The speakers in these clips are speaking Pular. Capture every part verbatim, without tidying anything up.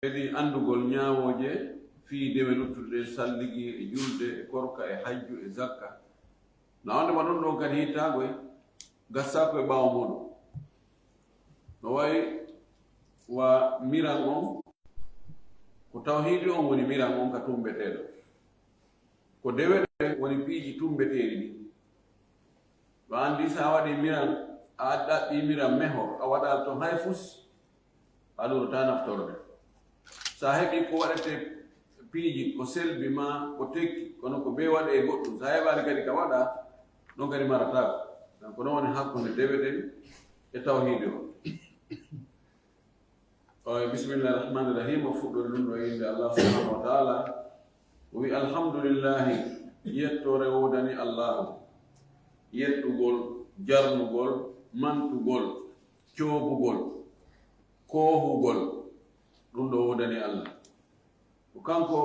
Kadi anndugol ñaawooje fii dewe luttuɗe ɗen, salligi e julde e korka e hajju e zakka. Na wonde ma ɗun ɗon kadi hittaagoy, gassaako e ɓaawo muuɗun. No wayi wa miran on, ko tawhiidi on woni miran on ka tumbeteeɗo. Ko dewe ɗen woni piiji tumbeteeɗi ɗin. Ɗo anndi si a waɗii miran, a ɗaɓɓii miran meho, a waɗaali ton hay fus, a lurotaa naftorde. Si a heɓii ko waɗetee piiji, ko selbi maa ko tekki, kono ko bee waɗee e goɗɗun, si a heɓaali kadi ka waɗaa, ɗon kadi marataako. Donc, ko ɗon woni hakkunde dewe ɗen e tawhiidi on. O wi'i, bismillahi rahmani rahim, o fuɗɗori ɗun ɗo e innde Allah subhanahu wa ta'ala. O wi'i, alhamdulillahi, yettoore woodani Allahu. Yettugol, jarnugol, mantugol, coobugol, koohugol, ɗun ɗo woodani Allah. Ko kanko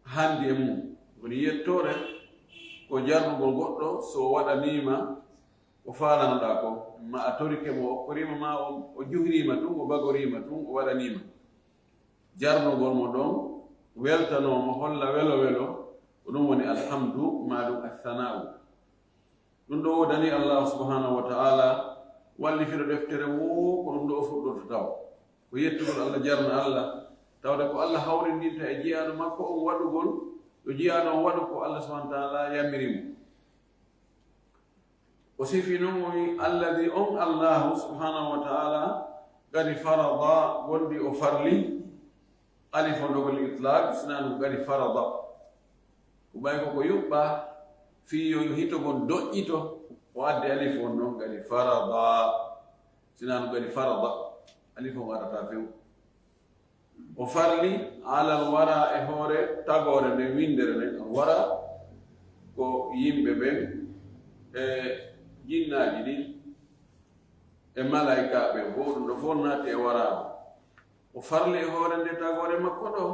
hanndi e mun. Woni yettoore, ko jarnugol goɗɗo, so o waɗanii ma ko faalanoɗaa kon, maa a torike mo, o okkorii ma, maa o, o juhirii ma tun, o bagorii ma tun, o waɗanii ma. Jarnugol mo ɗon, weltanoo mo, holla welo welo, ko ɗun woni alhamdu, maa ɗun assana'u. Ɗun ɗo woodani Allah subhanahu wa ta'ala, wallifiiɗo deftere woo, ko ɗun ɗo o fuɗɗorta taw. Ko yettugol Allah, jarna Allah, tawde ko Allah hawrindinta e jiyaaɗo makko on waɗugol, yo jiyaaɗo on waɗu ko Allah subhanahu wa ta'ala yamiri mo. O sifi non, o wi'i, alladhi, on Allahu subhanahu wa ta'ala, qad farada, wonɗi o farli, alif on ɗo ko lil itlaq, sinaa ɗun qad farada. Ko ɓay ko ko yuɓɓa, fii yo hito ngon doƴƴito, o addi alif on ɗon qad farada. Sinaa ɗun qad farada, alif on arata few. O farli alal wara, e hoore tagoore nden, winndere nden, al wara ko yimɓe ɓen e jinnaaji ɗin e malaa'ikaaɓe ɓen, fow ɗun ɗo fow naati e wara on. O farli e hoore nde tagoore makko ɗo,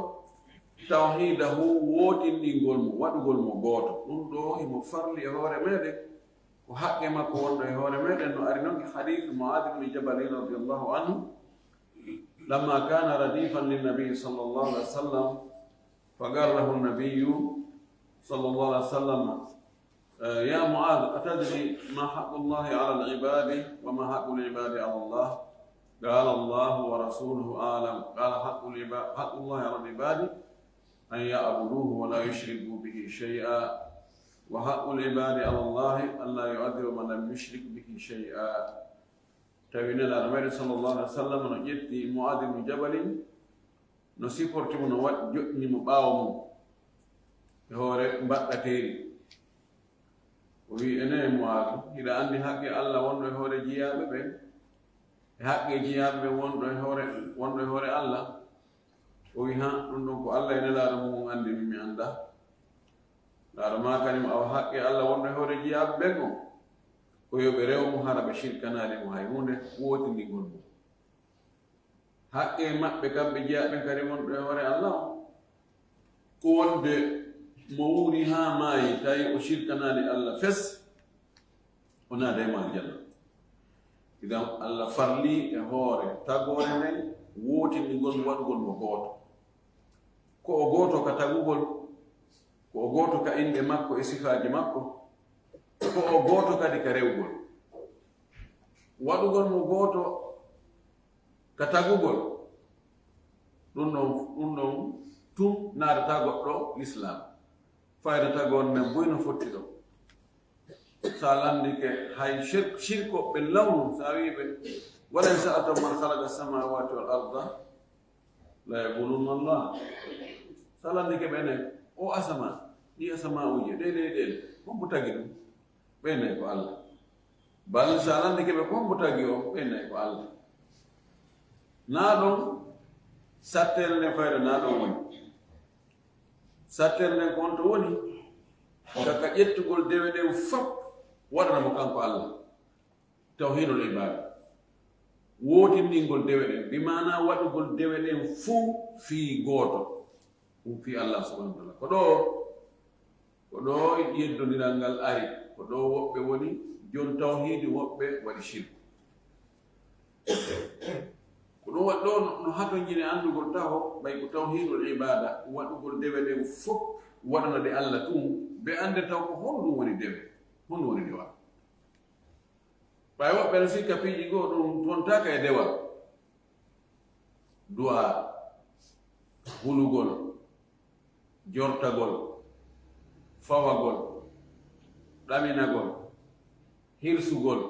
tawhiidahu, wootinɗingol mo, waɗugol mo gooto. Ɗun ɗo himo farli e hoore meɗen, ko haqqe makko wonɗo e hoore meɗen, no ari non e hadiis Mu'aaz ibn Jabal radiyallahu anhu, lamma kana radifan linnabi sallallahu alaihi wasallam, fa qarrahu nnabiyu sallallahu alaihi wasallam, eh, ya Mu'aaz, atadri ma haqqullahi ala al-ibadi wa ma haqqul ibadi ala Allah? Qala, Allahu wa rasuluhu a'lam. Qala, haqqul iba-, haqqullahi ala al-ibadi an ya'buduhu wa la yushriku bihi shay'a, wa haqqul ibadi ala Allahi an la yu'adhdhiba man lam yushrik bihi shay'a. Tawi Nelaaɗo meɗen sallallahu alaihi wasallam no ƴetti Mu'aaz ibn Jabalin, no supporti mo, no waɗ-, joɗɗini mo ɓaawo mum e hoore mbaɗɗateeri. O wi'i, enen e Mu'aaz, hiɗa anndi haqqe Allah wonɗo e hoore jiyaaɓe ɓen, e haqqe jiyaaɓe ɓen wonɗo e hoore, wonɗo e hoore Allah? O wi'i, ha, ɗun ɗon ko Allah e Nelaaɗo mun anndi, min mi anndaa. Laaɗo maa kadi mo awa haqqe Allah wonɗo e hoore jiyaaɓe ɓen on, ko yo ɓe rew mo, hara ɓe shirkanaali mo hay huunde, wootindingol mo. Haqqe maɓɓe kamɓe jiyaaɓe ɓen kadi wonɓe e hoore Allah on, ko wonde mo wuuri haa maayi, tawi o shirkanaali Allah fes, o naadaay mo aljanna. Idan, Allah farli e hoore tagoore nden, wootindingol mo, waɗugol mo gooto. Ko o gooto ka tagugol, ko o gooto ka inɗe makko e sifaaji makko, ko o gooto kadi ka rewgol. Waɗugol mo gooto ka tagugol, ɗun ɗon, ɗun ɗon tun naadataa goɗɗo Lislaam. Fayda tagoore nden buy no fotti ɗon. Si a landike hay shirk-, shirkooɓe lawnu, si a wi'i ɓe, wala in sa'altahum man khalaqa as-samawati wal arda la yaqulunna Allah. Si a landike ɓe, enen, o asamaan, ɗi asamaa'uuje, ɗee leyɗeele, hombo tagi ɗum? Ɓe innay ko Allah. Bal si a landike ɓe ko hombo tagi on, ɓe innay ko Allah. Naa ɗon satteere nden fayda, naa ɗon woni. Satteere nden ko honto woni? Ka, ka ƴettugol dewe ɗen fow, waɗana mo kanko Allah. Tawhiidul ibaada. Wootindingol dewe ɗen, bi maanaa waɗugol dewe ɗen fow fii gooto. Ɗum fii Allah subhanahu wa ta'ala. Ko ɗoo, ko ɗoo yeddondiral ngal ari. Ko ɗoo woɓɓe woni jon tawhiidi, woɓɓe waɗi shirku. Ko Ko ɗum waɗi ɗoo no, no hatonjini anndugol taho, ɓay ko tawhiidul ibaada, waɗugol dewe ɗen fof, waɗana ɗe Alla tun, ɓe annde taw ko honɗum woni dewe, honɗum woni dewal. Ɓay woɓɓe no sikka piiji goo ɗum wontaaka e dewal. Du'a, hulugol, jortagol, fawagol, ɗaminagol, hirsugol,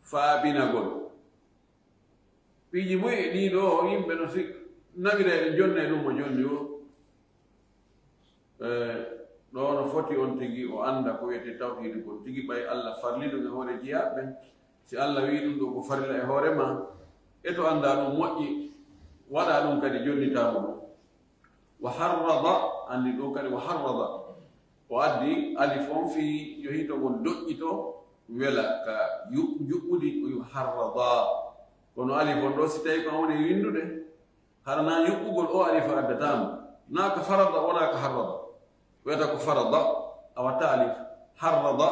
faabinagol. Piiji buy e ɗii ɗoo yimɓe no si nawira e ɗum jonna e ɗum mo jonni o. Eh, ɗoo no foti on tigi o annda ko wi'etee tawhiidi kon tigi, ɓay Alla farli ɗum e hoore jiyaaɓe ɓen. Si Alla wi'i ɗum ɗoo ko farilla e hoore maa, e to anndaa ɗum moƴƴi, waɗaa ɗum kadi jonnitaa mo ɗum. Wa harrada, anndi ɗum kadi wa harrada. O addi alif on fii yo hito ngon doƴƴito, wela ka yu-, njuɓɓudi, o wi'i harrada. Kono alif on ɗoo, si tawii ko an woni e winndude, hara naa yuɓɓugol o alif addataama. Naa ka farada, wonaa ka harrada. Wiyata ko farada, a watta alif. Harrada.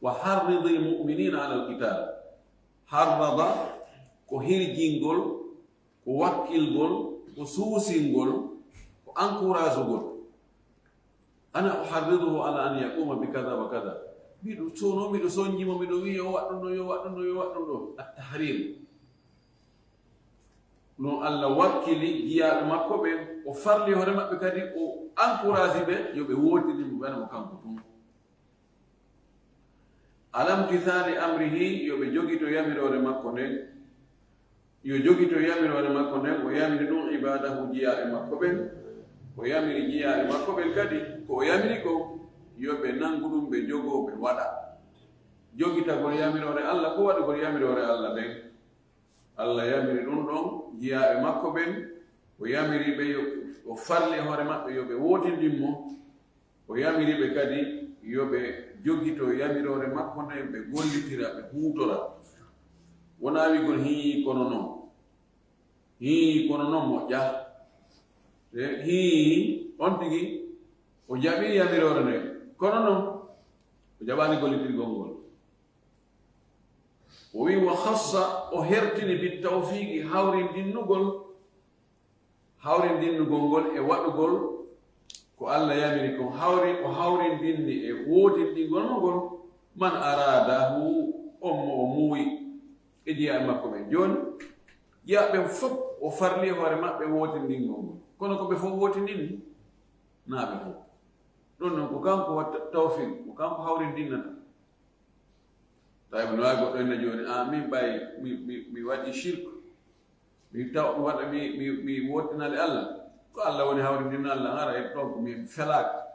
Wa harridil mu'minina alal qital. Harrada ko hirjingol, ko wakkilgol, ko suusingol, ko encouragugol. Ana uharriduhu ala an yaquma bi kada wa kada. Miɗo sono, miɗo sonji mo, miɗo wi'i yo waɗ ɗum ɗo, yo waɗ ɗum ɗo, yo waɗ ɗum ɗo. At-tahrir. Non Alla wakkili jiyaaɓe makko ɓen, o farli hoore maɓɓe kadi, o encourage ɓe yo ɓe wootini mo, ɓe waɗa mo kanko tun. Alam tisali amrihi, yo ɓe jogito yamiroore makko nden. Yo jogito yamiroore makko nden, o yamiri ɗum ibadahu, jiyaaɓe makko ɓen. O yamiri jiyaaɓe makko ɓen kadi, ko o yamiri kon, yo ɓe nangu ɗum, ɓe jogoo, ɓe waɗa. Jogitagol yamiroore Alla, ko waɗugol yamiroore Alla nden. Alla yamiri ɗum ɗon jiyaaɓe makko ɓen, o yamiri ɓe yo, o farli e hoore maɓɓe yo ɓe wootindin mo, o yamiri ɓe kadi yo ɓe jogito yamiroore makko nden, ɓe gollitira, ɓe huutora. Wonaa wi'gol, "Hii, kono non. Hii, kono non moƴƴaa. E, hii, on tigi, o jaɓii yamiroore nden, kono non, o jaɓaali gollitirgol ngol." O wi'i, "Wa khassa", o hertini, "bi tawfiqi", hawrindinnugol, hawrindinnugol ngol e waɗugol ko Alla yamiri kon, hawri, o hawrindinni e wootindingol mo ngol, "man aradahu", on mo o muuyi e jiyaaɓe makko ɓen. Jooni, jiyaaɓe ɓen fof o farli e hoore maɓɓe wootindingol ngol. Kono ko ɓe fof wootindini? Naa ɓe fof. Ɗum non ko kanko watta tawfiq, ko kanko hawrindinnata. Tawi no waawi goɗɗo ene jooni, "Ah, min ɓay, mi, mi, mi waɗi shirk. Mi taw, mi waɗa, mi, mi, mi woɗɗinali Alla." Ko Alla woni hawrindinna Alla, hara e ɗon ko min felaaka.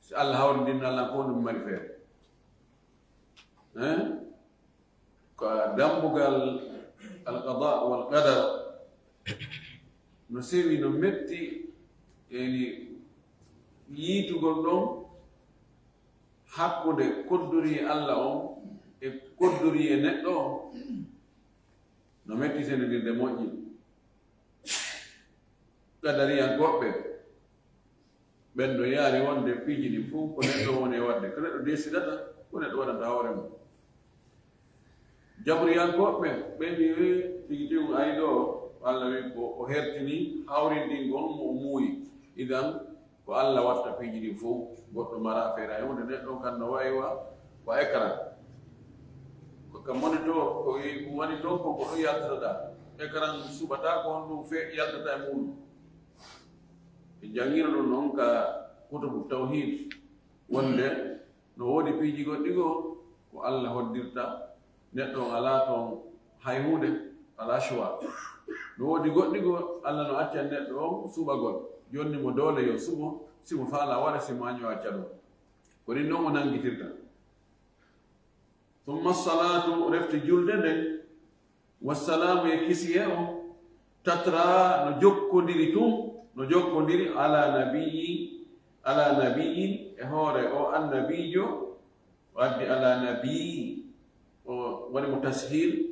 Si Alla hawrindinna Alla, ko ɗum mari feere. Eh? Ko dambugal al-qada wal qadar no sewi, no metti, yani yiitugol ɗon hakkunde kodduri Alla on e kodduri e neɗɗo on. No metti senedinde moƴƴi. Qadariyankooɓe ɓen no yaari wonde piiji ɗin fof ko neɗɗo woni e waɗde, ko neɗɗo desidata, ko neɗɗo waɗanta hoore mum. Jaburiyankooɓe ɓen, ɓe wi'i, "Tigi tigi, ay ɗoo, Alla wi'i ko o hertini hawrindingol mo o muuyi. Idan, ko Alla watta piiji ɗin fof, goɗɗo mara feere hay huunde. Neɗɗo on kan no wa'i wa, wa écran. Ko ka monitor, ko wi-, ko woni ton, ko ko ɗum yaltata ɗaa. Écran suɓataa ko honɗum fe-, yaltata e muuɗum." Ɓe janngino ɗum non ka kutubu tawhid, wonde no woodi piiji goɗɗi goo ko Alla hoddirta neɗɗo on, alaa ton hay huunde, alaa choix. No woodi goɗɗi goo Alla no acca neɗɗo on suɓagol, jonni mo doole yo suɓo, si mo faalaa waɗa, si mo añoo acca ɗum. Ko nin non o nanngitirta. Summa salaatu, refti julde nden, wassalaamu e kisiyee on, tatra, no jokkondiri tun, no jokkondiri ala nabiyyi, ala nabiyyin, e hoore o annabiijo, o addi ala nabii, o waɗi mo tashil,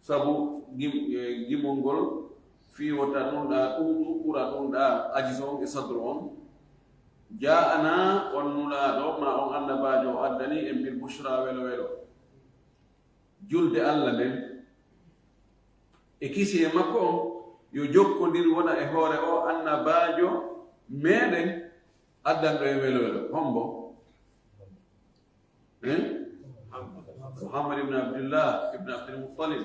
sabu gim-, e, gimol ngol fii wota ɗun ɗaa ɗuuɗu, ɓura ɗun ɗaa ajiz on e sadru on. Jaa'anaa, on nulaaɗo, maa on annabaajo o addanii en, bil bushraa, welo welo. Julde Alla nden, e kisiyee makko on, yo jokkondir wona e hoore oo annabaajo meɗen addanɗo en welo welo. Hombo? Eh? Muhammad ibn Abdullah ibn Abdul Muttalib.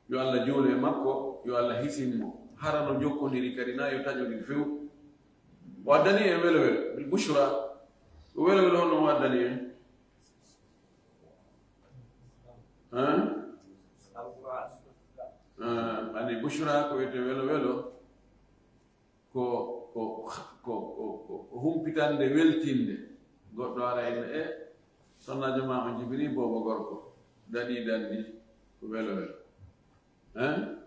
Yo Allah juulu e makko, yo Allah hisin mo. Hara no jokkondiri kadi, na yo taƴodir few. O addani en welo welo, bil bushra. Ko welo welo honno o addani en? Hein? Ah, ani bushra ko wiyete welo welo. Ko, ko, ko, ko, ko, ko humpitande weltinde. Goɗɗo ara ina e sonnaajo ma on jibini boobo gorko. Daɗi danndi ko welo welo. Hein?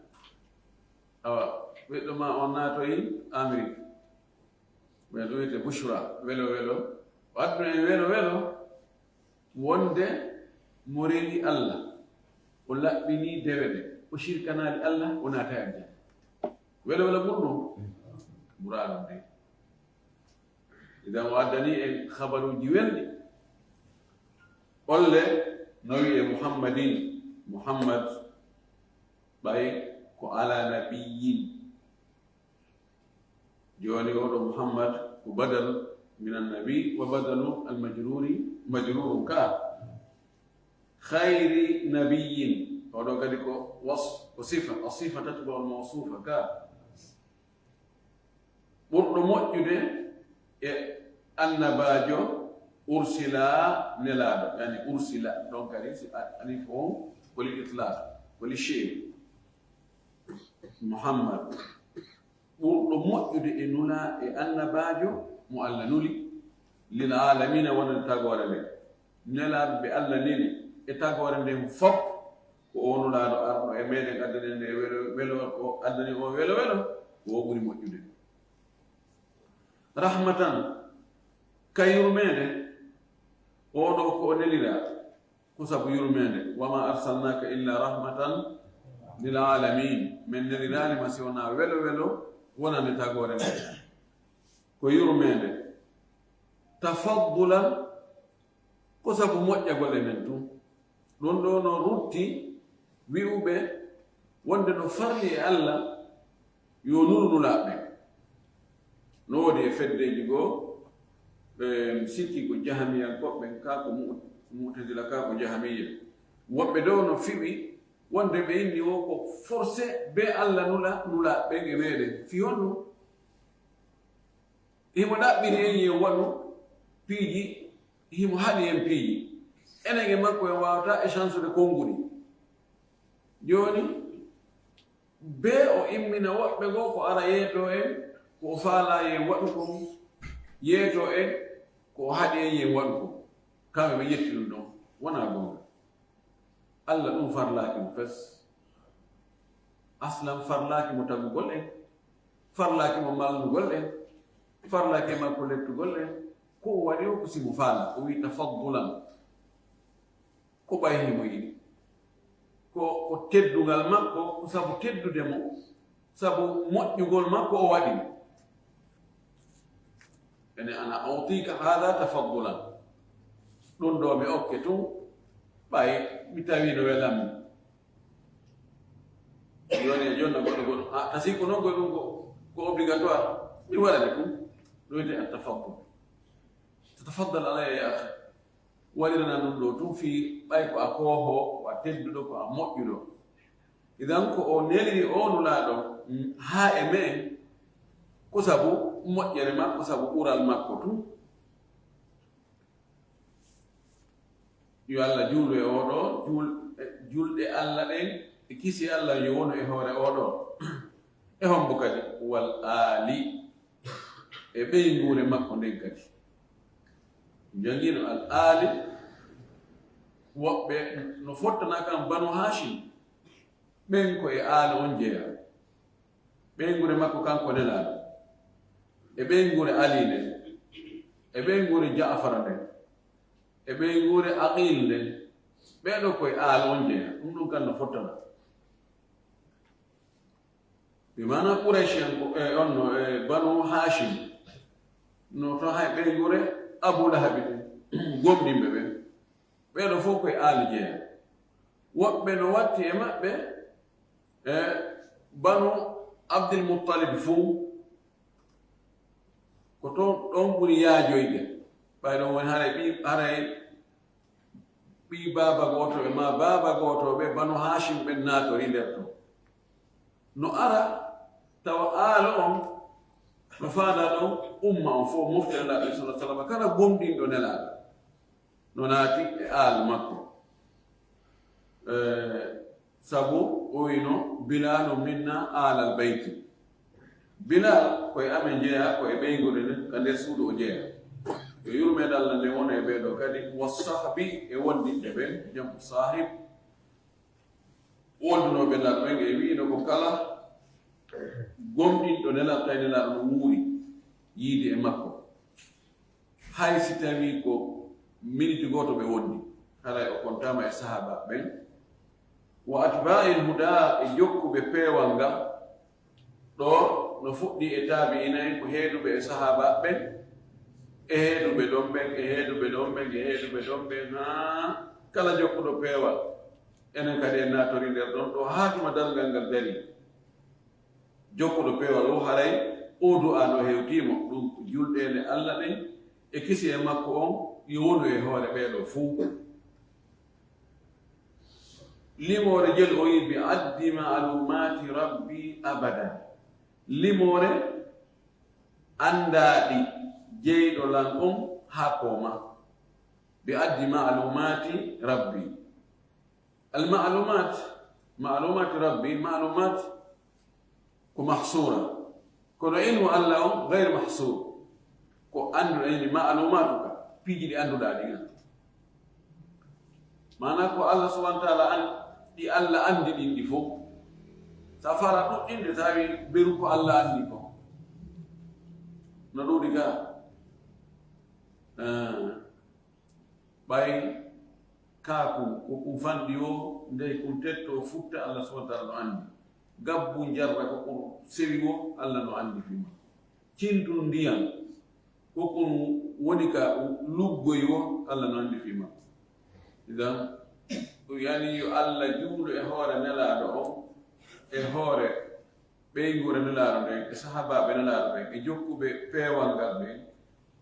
Awa, ɓiɗɗo ma on naatoyi Amerik. Ɓe ɗum wiyete bushra, welo welo. O addu en welo welo. Wonde mo rewi Allah, o laɓɓinii dewe ɗen, o shirkanaali Allah, o naatay aljanna. Welo welo ɓurɗo ɗum? Ɓuraa ɗum de. Idan o addanii en habaruuji welɗi. Olle no wi'e Muhammadin, Muhammad, ɓay ko ala nabiyyin. Jooni oo ɗoo Muhammad ko badal min annabi wa badalu almajruri majrurun ka. Khayri nabiyyin, oo ɗoo kadi ko was-, ko sifa, as-sifa tatba'u al-mawsufa ka. Ɓurɗo moƴƴude e annabaajo ursila nelaaɗo, yani ursila, ɗon kadi si a-, alif on ko lil itlaq, ko li shi'r. Muhammad. Ɓurɗo moƴƴude e nula-, e annabaajo mo Allah nuli, lil aalamiina, wonande tagoore nden. Nelaaɓe ɓe Allah neli e tagoore nden fof, ko o nulaaɗo arɗo e meɗen, addani en e welo, welo, o addani o welo welo, ko o ɓuri moƴƴude. Rahmatan, ka yurmeende, oo ɗoo ko o neliraa. Ko sabu yurmeende, "Wa ma arsalnaaka illa rahmatan lil aalamiin." Men neliraali ma si wonaa welo welo wonande tagoore nden. Ko yurmeende. Tafaddulan, ko sabu moƴƴagol e men tun. Ɗun ɗoo no rutti wi'uɓe wonde no farli e Allah yo nulu nulaaɓe ɓen. No woodi e feddeeji goo, ɓe sikki ko jahamiyankooɓe ɓen, kaa ko mu-, mu'tazila, kaa ko jahamiyya. Woɓɓe dow no fiɓi wonde ɓe inni wo ko forcé be Allah nula nulaaɓe ɓen e meɗen. Fii honɗun? Himo ɗaɓɓiri en yo en waɗu piiji, himo haɗi en piiji. Enen e makko en waawataa échange de konguɗi. Jooni, bee o immina woɓɓe goo ko ara yeetoo en ko o faalaa yo en waɗu kon, yeetoo en ko o haɗi en yo en waɗu kon. Kamɓe ɓe ƴetti ɗun ɗon, wonaa goonga. Alla ɗun farlaaki mo fes. Aslan farlaaki mo tagugol en, farlaaki mo malnugol en, farlaaki e makko lettugol en. Ko o waɗi o ko si mo faala, o wi'i tafaddulan. Ko ɓay himo yiɗi. Ko, ko teddungal makko, ko sabu teddude mo, sabu moƴƴugol makko o waɗi mo. Ene ana utika hada tafaddulan. Ɗun ɗoo mi okke tun, ɓay mi tawii no welammi. Jooni e jonna goɗɗo goɗɗo. Ah, tasi ko non ko ɗun ko, ko obligatoire. Mi waɗani ɗun. Ɗun wiyetee at tafaddul. Tatafaddal alayya ya akhi. Waɗirana ɗun ɗoo tun fii ɓay ko a koohoo, ko a tedduɗo, ko a moƴƴuɗo. Idan ko o neliri oo Nulaaɗo, mm, haa e men, ko sabu moƴƴere makko, sabu ɓural makko tun. Yo Alla juulu e oo ɗoo, juul-, e julɗe Alla ɗen, e kisiyee Alla yo wonu e hoore oo ɗoo. E hombo kadi? Wal aali. E ɓeynguure makko nden kadi. Janngiino al aali, woɓɓe no fottana kan Banu Haashim. Ɓen ko e aali on jeyaa. Ɓeynguure makko kanko Nelaaɗo. E ɓeynguure Alii nden. E ɓeynguure Ja'fara nden. E ɓeynguure Aqiil nden. Ɓee ɗoo ko e aali on jeyaa. Ɗun ɗon kan no fottana. Bi maana Quraysh en ko, e, on no, e, Banu Haashim. No to hay ɓeynguure Abu Lahabi ɓen, gomɗinɓe ɓen. Ɓee ɗoo fow ko e aali jeyaa. Woɓɓe no watti e maɓɓe, E Banu Abdul Muttalib fow, ko ton, ɗon ɓuri yaajoyde. Ɓay ɗon woni haray ɓii, haray ɓii baaba gooto ɓe maa baaba gooto ɓe Banu Haashim ɓen naatorii nder ton. No ara tawa aalo on no faandaa ɗon umma on fow mofte Nelaaɗo, sallallahu alaihi wasallam, kala gomɗinɗo Nelaaɗo no naati e aal makko. Eh, sabu o wino, "Bilaalu minna aalal bayti." Bilaal ko e amen jeyaa, ko e ɓeynguure nden, ka nder suudu o jeyaa. Yo yurmeende Alla nden wonu e ɓee ɗoo kadi, wa sahbi, e wondiɓɓe ɓen, jamu saahib. Wondunooɓe Nelaaɗo ɓen e wi'ino ko kala gomɗinɗo Nelaaɗo, tawi Nelaaɗo no wuuri yiide e makko. Hay si tawii ko miniti gooto ɓe wondi, haray o kontaama e sahaaba ɓen. Wa atbaa'il hudaa, e jokkuɓe peewal ngal, ɗoo no fuɗɗii e taabi'iina en, ko heeduɓe e sahaaba ɓen, e heeduɓe ɗon ɓen, e heeduɓe ɗon ɓen, e heeduɓe ɗon ɓen, haa kala jokkuɗo peewal. Enen kadi en naatorii nder ɗon ɗoo haa tuma darngal ngal darii. Jokkuɗo peewal o, haray oo du'aa no hewtii mo. Ɗum ko julɗeende Alla ɗen e kisiyee makko on yo wonu e hoore ɓee ɗoo fow. Limoore jelu o wi'i, "Bi addi ma'lumaati Rabbi abadan." Limoore anndaaɗi jeyɗo lan on haa ko maa. "Bi addi ma'lumaati Rabbi." Al ma'lumat, ma'lumat Rabbi, ma'lumat ko mahsura. Kono ilmu Alla on gayr mahsur. Ko annduɗen ni ma'lumatu ka, piiji ɗi annduɗaa ɗin. Maana ko Alla subhanahu wa ta'ala an-, ɗi Alla anndi ɗin ɗi fow. Sa fara ɗuɗɗinde tawi beru ko Alla anndi ko. No ɗuuɗi ka. Eh, Ɓay kaaku, ko kun fanɗi woo, ndey kun tettoo futta, Alla subhanahu wa ta'ala no anndi. Gabbu njarra, ko kun sewi woo, Alla no anndi fii makko. Cintun ndiyan, ko kun woni ka luggoy woo, Alla no anndi fii makko. Idan, ɗun yani yo Alla juulu e hoore Nelaaɗo on, e hoore ɓeynguure Nelaaɗo nden, e sahaabaaɓe Nelaaɗo ɓen, e jokkuɓe peewal ngal ɓen,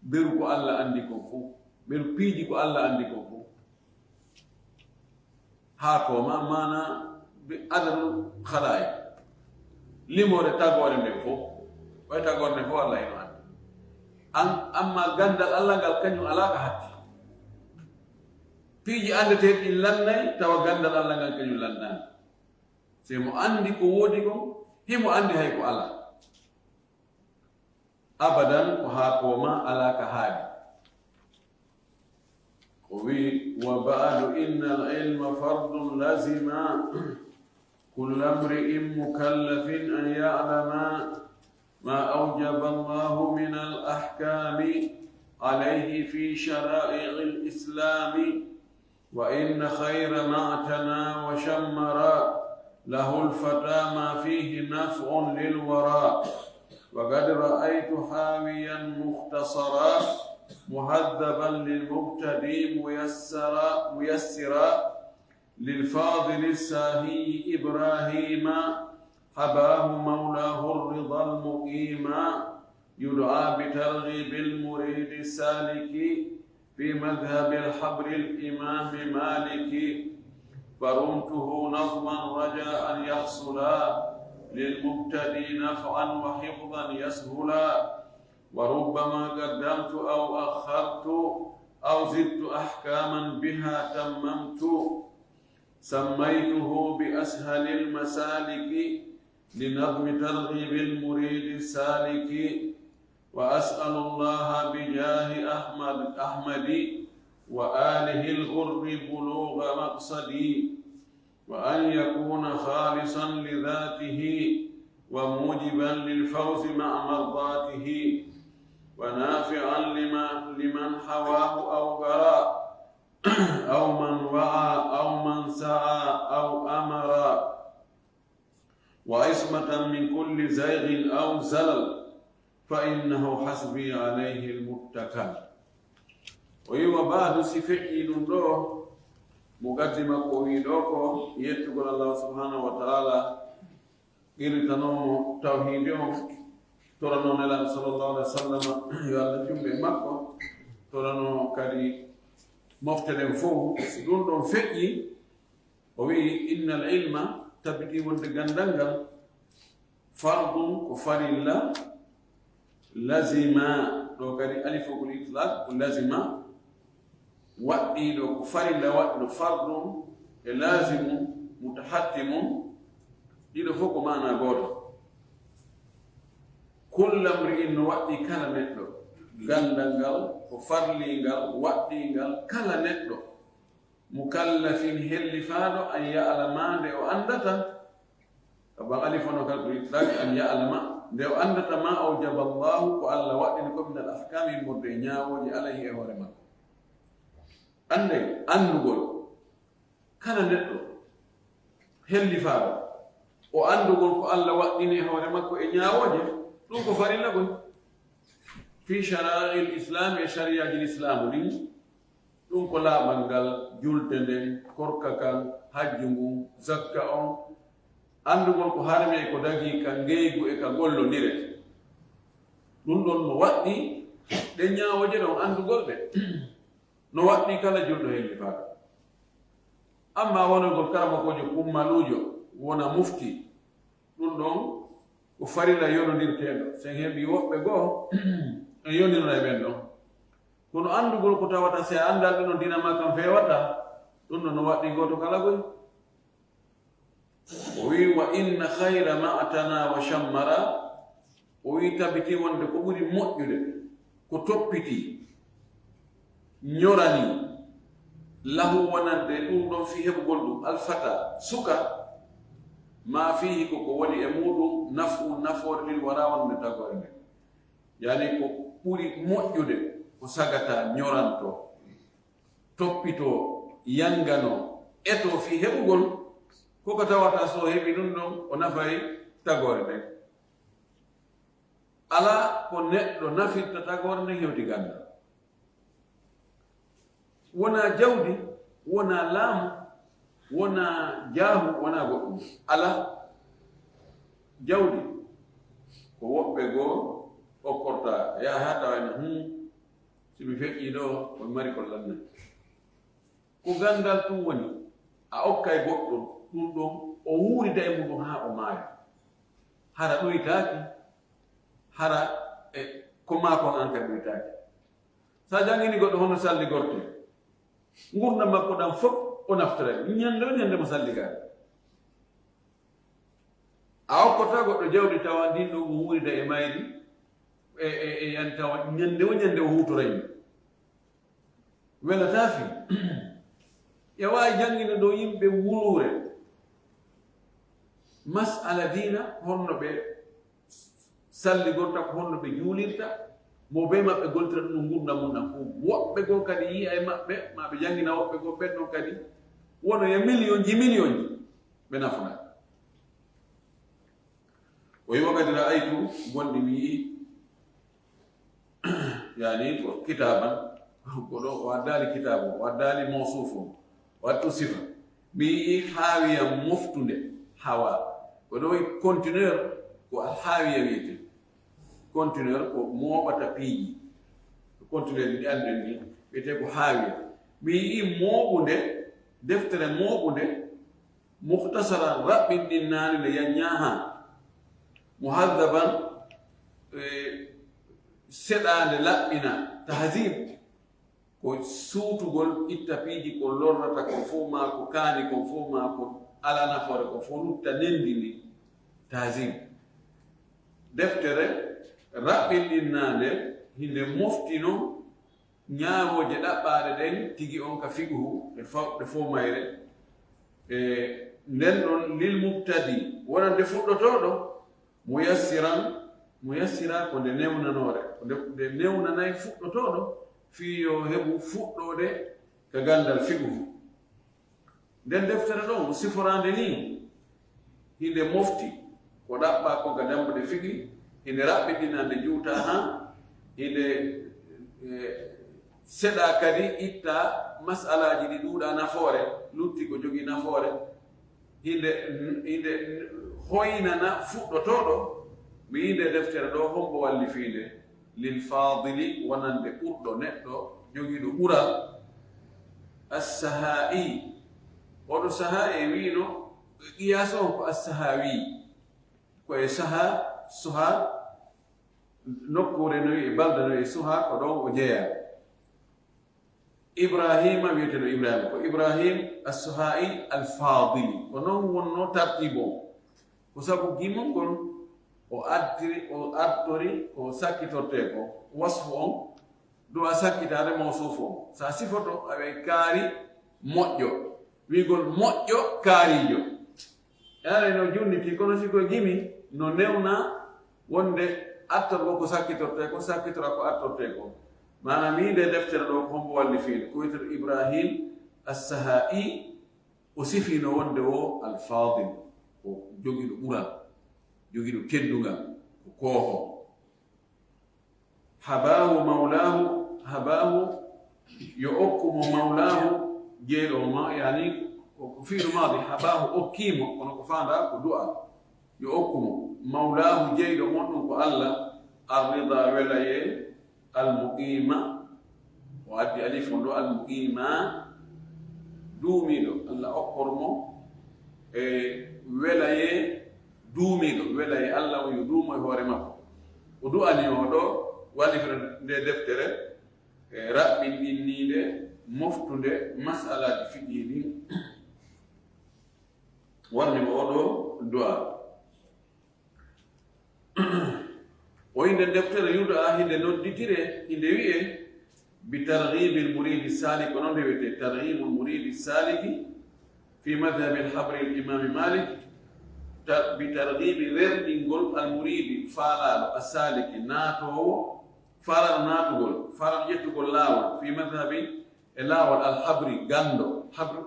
beru ko Alla anndi kon fow, beru piiji ko Alla anndi kon fow. Haa ko ma-, maana bi adadu khalaa'iq, limoore tagoore nden fow, ɓay tagoore nden fow Alla hino anndi. An-, amma ganndal Alla ngal kañun alaa ka hatti. Piiji anndeteeɗi ɗin lannay, tawa ganndal Alla ngal kañun lannaali. Si mo anndi ko woodi kon, himo anndi hay ko alaa. Abadan ko haa ko ma alaa ka haali. O wi'i, "Wa ba'du innal ilma fardun lazima kulla mri'in mukallafin an ya'lama ma awjaba Allahu minal ahkami alayhi fi shara'i'il islami." وإن خير ما اعتنى وشمر له الفتى ما فيه نفع للورى. وقد رأيت حاويا مختصرا مهذبا للمبتدي ميسرا، ميسرا للفاضل الساهي إبراهيم حباه مولاه الرضا المقيما. يدعى بترغيب المريد السالك في مذهب الحبر الإمام مالك. فرمته نظما رجا أن يحصلا للمبتدي نفعا وحفظا يسهلا. وربما قدمت أو أخرت أو زدت أحكاما بها تممت. سميته بأسهل المسالك لنظم ترغيب المريد السالك. وأسأل الله بجاه أحمد، أحمد وآله الغر بلوغ مقصدي، وأن يكون خالصا لذاته وموجبا للفوز مع مرضاته، ونافعا لمن، لمن حواه أو قرأ، أو من وعى، أو من سعى، أو أمر، وعصمة من كل زيغ أو زلل، فإنه حسبي عليه المتكل. O wi'i, wa ba'du, si feƴƴii ɗun ɗoo, muqaddima ko o wi'i ɗoo ko yettugol Allah subhanahu wa ta'ala, qirritanoo mo tawhiidi on, toranoo Nelaaɗo sallallahu alaihi wa sallam yo Alla juulu e makko, toranoo kadi mofte ɗen fow. Si ɗun ɗon feƴƴi, o wi'i, innal ilma, tabitii wonde ganndal ngal, fardun, ko farilla, lazima, ɗo kadi alifogol itlaq, ko lazima, waɗɗiiɗo, ko farilla waɗɗiiɗo, fardun e lazimun, mutahattimun, ɗiɗo fof ko maana gooto. Kulla mri'in, no waɗɗii kala neɗɗo, ganndal ngal, ko farliingal, waɗɗiingal kala neɗɗo. Mukallafin, hellifaaɗo, an ya'lama, nde o anndata, ka ba alif on kan ko itlaq, an ya'lama, nde o anndata, ma awjaba Allahu, ko Alla waɗɗini ko min al ahkaami, immorde e ñaawooje, alayhi, e hoore makko. Anndee, anndugol, kala neɗɗo hellifaaɗo, o anndugol ko Alla waɗɗini e hoore makko e ñaawooje, ɗun ko farilla koy. Fi sharaa'il Islaam, e shariyaaji Lislaamu ɗin, ɗun ko laaɓal ngal, julde nden, korka kan, hajju ngun, zakka on, anndugol ko harmi e ko dagii ka ngeygu e ka gollondire. Ɗun ɗon no waɗɗii ɗen ñaawooje ɗon anndugol ɗe. No waɗɗii kala julɗo hellifaaɗo. Amma wonugol karamokoojo kummaluujo, wona mufti, ɗun ɗon ko farilla yonondirteeɗo. Si en heɓii woɓɓe goo, en yondirna e ɓen ɗon. Kono anndugol ko tawata si a anndaa ɓe non, diina maa kan feewata, ɗun ɗon no waɗɗii gooto kala koy. O wi'i, wa inna khayra ma atana wa shammara, o wi'i, tabitii wonde ko ɓuri moƴƴude, ko toppitii, ñoranii, lahu wonande ɗun ɗon fii heɓugol ɗun, alfata, suka, ma fiihi, ko ko woni e muɗun, naf'un, nafoore, lil wara, wonande tagoore nden. Yani ko ɓuri moƴƴude, ko sagata, ñoranto, toppitoo, yanganoo, etoo fii heɓugol, ko ko tawata si o heɓii ɗun ɗon, o nafay tagoore nden. Alaa ko neɗɗo nafirta tagoore nden hewti ganndal. Wonaa jawdi, wonaa laamu, wonaa jaahu, wonaa goɗɗun. Alaa jawdi, ko woɓɓe goo okkorta, yaha haa tawa ene, hmm, si mi feƴƴii ɗoo, ko mi mari ko lannay. Ko ganndal tun woni, a okkay goɗɗo ɗun ɗon, o wuurida e muɗun haa o maaya. Hara ɗuytaaki, hara e ko maa kon an kadi ɗuytaaki. Si a janngini goɗɗo hono salligortee, ngurndan makko ɗan fow o naftoray, ñannde woo ñannde mo salligaali. A okkotaa goɗɗo jawdi tawa ndin ɗon o wuurida e mayri, e, e, e yan tawa ñannde woo ñannde o huutoray ndi. Welataa fii. E waawi janngina ɗoo yimɓe wuluure, mas'ala diina, honno ɓe salligorta, ko honno ɓe juulirta, mo bee maɓɓe goltira ɗun ngurndan mun ɗan fow. Woɓɓe goo kadi yi'a e maɓɓe, maa ɓe janngina woɓɓe goo, ɓen ɗon kadi wonoya miliyonji, miliyonji, ɓe nafunaaka. O wi'i, wa qad ra'aytu, gonɗi mi yi'i, yani ko kitaaban, ko ɗoo o addaali kitaabu, o addaali mawsuufu, o addu sifa. Mi yi'i haawiya moftunde, hawa. Ko ɗoo conteneur, ko haawiya wi'etee. Conteneur ko mooɓata piiji. Conteneur ɗi annden ni, wi'etee ko haawiya. Mi yi'i mooɓunde, deftere mooɓunde, mukhtasaran, raɓɓinɗinnaande nde, yanñaa haa. Muhaddaban, e, seɗaande, laɓɓina, tahzib, ko suutugol, itta piiji ko lorrata kon fow, maa ko kaani kon fow, maa ko alaa nafoore kon fow, lutta, nendini, tahzib. Deftere raɓɓinɗinnaande, hinde mofti non ñaawooje ɗaɓɓaaɗe ɗen tigi on ka fiqhu, ɗe faw-, ɗe fow mayre. E nden ɗon, lil mubtadi, wonande fuɗɗotooɗo, muyassiran, muyassira ko nde newnanoore, ko nde, nde newnanay fuɗɗotooɗo fii yo heɓu fuɗɗoode ka ganndal fiqhu. Nden deftere ɗon siforaande nii, hinde mofti ko ɗaɓɓaa kon ka dambuɗe fiqhi, hinde raɓɓiɗina nde juutaa haa, hinde, eh, seɗaa kadi itta masalaaji ɗi ɗuuɗaa nafoore, lutti ko jogii nafoore, hinde, hinde Hoynana fuɗɗotooɗo, mi yi'i nde deftere ɗoo, hombo wallifii nde? Lil faadili, wonande ɓurɗo neɗɗo, jogiiɗo ɓural. As-Sahaa'i, oɗo Sahaa'i wi'ino, qiyaas on ko As-Sahaawi, ko e Saha, Soha, nokkuure no wi'e Balda no wi'e Soha, ko ɗon o jeyaa. Ibraahiima, wi'eteeɗo Ibraahiima, ko Ibraahiim As-Suhaa'i Al-Faadili. Ko non wonnoo tartiibu on. Ko sabu gimol ngol o artiri, o artori ko sakkitortee ko. Wasfu on, du'a sakkitaare mawsuufu on. Sa sifoto, awe kaari moƴƴo. Wi'ugol moƴƴo kaariijo. Yaani no junnitii, kono si ko gimi, no newna wonde artorgol ko sakkitortee ko, sakkitora ko artortee ko. Maanaam, mi nde deftere ɗoo, ko hombo wallifii nde? Ko wi'eteeɗo Ibraahiim As-Sahaa'i, o sifiino wonde o Al-Faadil, ko jogiiɗo ɓural, jogiiɗo teddungal, ko kooho. Habaahu mawlaahu, habaahu, yo okku mo mawlaahu, jeyɗo mo, yaani, ko, ko fi'lu maadi, habaahu, okkii mo, kono ko faandaa ko du'a. Yo okku mo mawlaahu, jeyɗo mo, ɗum ko Alla, ar-ridaa, welayee, al-muqiima, o addi alif on ɗoo, al-muqiima, duumiiɗo, Alla okkor mo e welayee, duumiiɗo, welayee Alla on yo duumo e hoore makko. O du'ani o ɗoo, wallifira nde deftere, e raɓɓinɗinniinde, moftunde mas'alaaji fiqhi ɗin, warni mo oo ɗoo du'a. O innde deftere yudaa hinde nodditire, hinde wi'e, bi targhibil muridi salik, ko non nde wi'etee, targhibul muridi saliki fi madhhabil habri al imami Malik, ta-, bi targhibi rerɗingol al muridi faalaaɗo, a saliki naatoowo, faalaaɗo naatugol, faalaaɗo ƴettugol laawol, fi madhhabi e laawol al habri ganndo, habri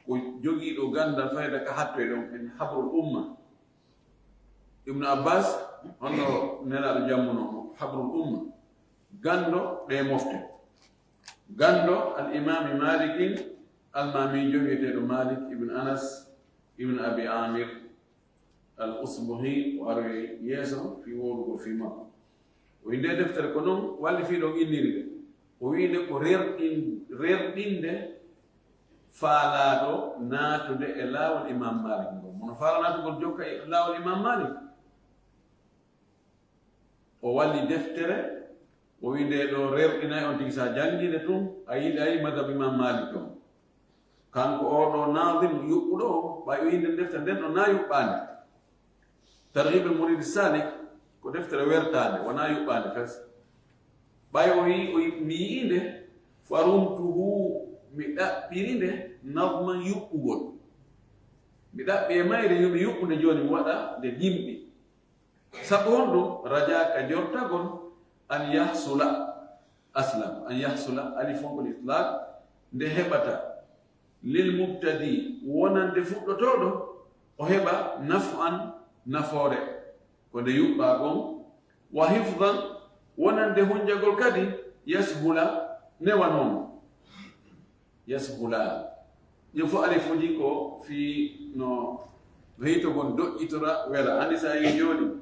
ko jogiiɗo ganndal fayda ka hattoy ɗon, en habrul umma. Ibnu Abbas, honno Nelaaɗo jammunoo mo, habrul umma, ganndo ɗee mofte. Ganndo al imaami Maalikin, almaamiijo wi'eteeɗo Maalik ibn Anas ibn Abi Aamir al Usbuhi, o aroyi yeeso fii wowlugol fii makko. O innde deftere ko non wallifii ɗon inniri nde. O wi'i nde ko rerɗin-, rerɗinde faalaaɗo naatude e laawol Imaam Maalik ngol. Mono faalaa naatugol jokka e laawol Imaam Maalik. O walli deftere, o wi'i nde ɗoo rerɗinay on tigi, sa janngi nde tun, a yiɗay madhab Imaam Maalik on. Kanko oo ɗoo naadim yuɓɓuɗo on, ɓay o innde deftere nden ɗon naa yuɓɓaande. Targhibul Muridi Salik ko deftere wertaande, wonaa yuɓɓaande fes. Ɓay o yi-, o yi-, mi yi'i nde, farumtuhu, mi ɗaɓɓiri nde, nazman yuɓɓugol. Mi ɗaɓɓi e mayre, yo mi yuɓɓu nde jooni, mi waɗa nde gimɗi. Sabu honɗun? Rajaa ka jortagol, an yahsula, aslan, an yahsula, alif on ko itlaq, nde heɓata, lil mubtadi, wonande fuɗɗotooɗo, o heɓa naf'an, nafoore, ko nde yuɓɓaa kon, wa hifdan, wonande hunjagol kadi, yashula, newanoo mo. Yashula. Ɗin fof alifuuji ko fii no, no hitogol doƴƴitora wela. Anndi si a yi'i jooni,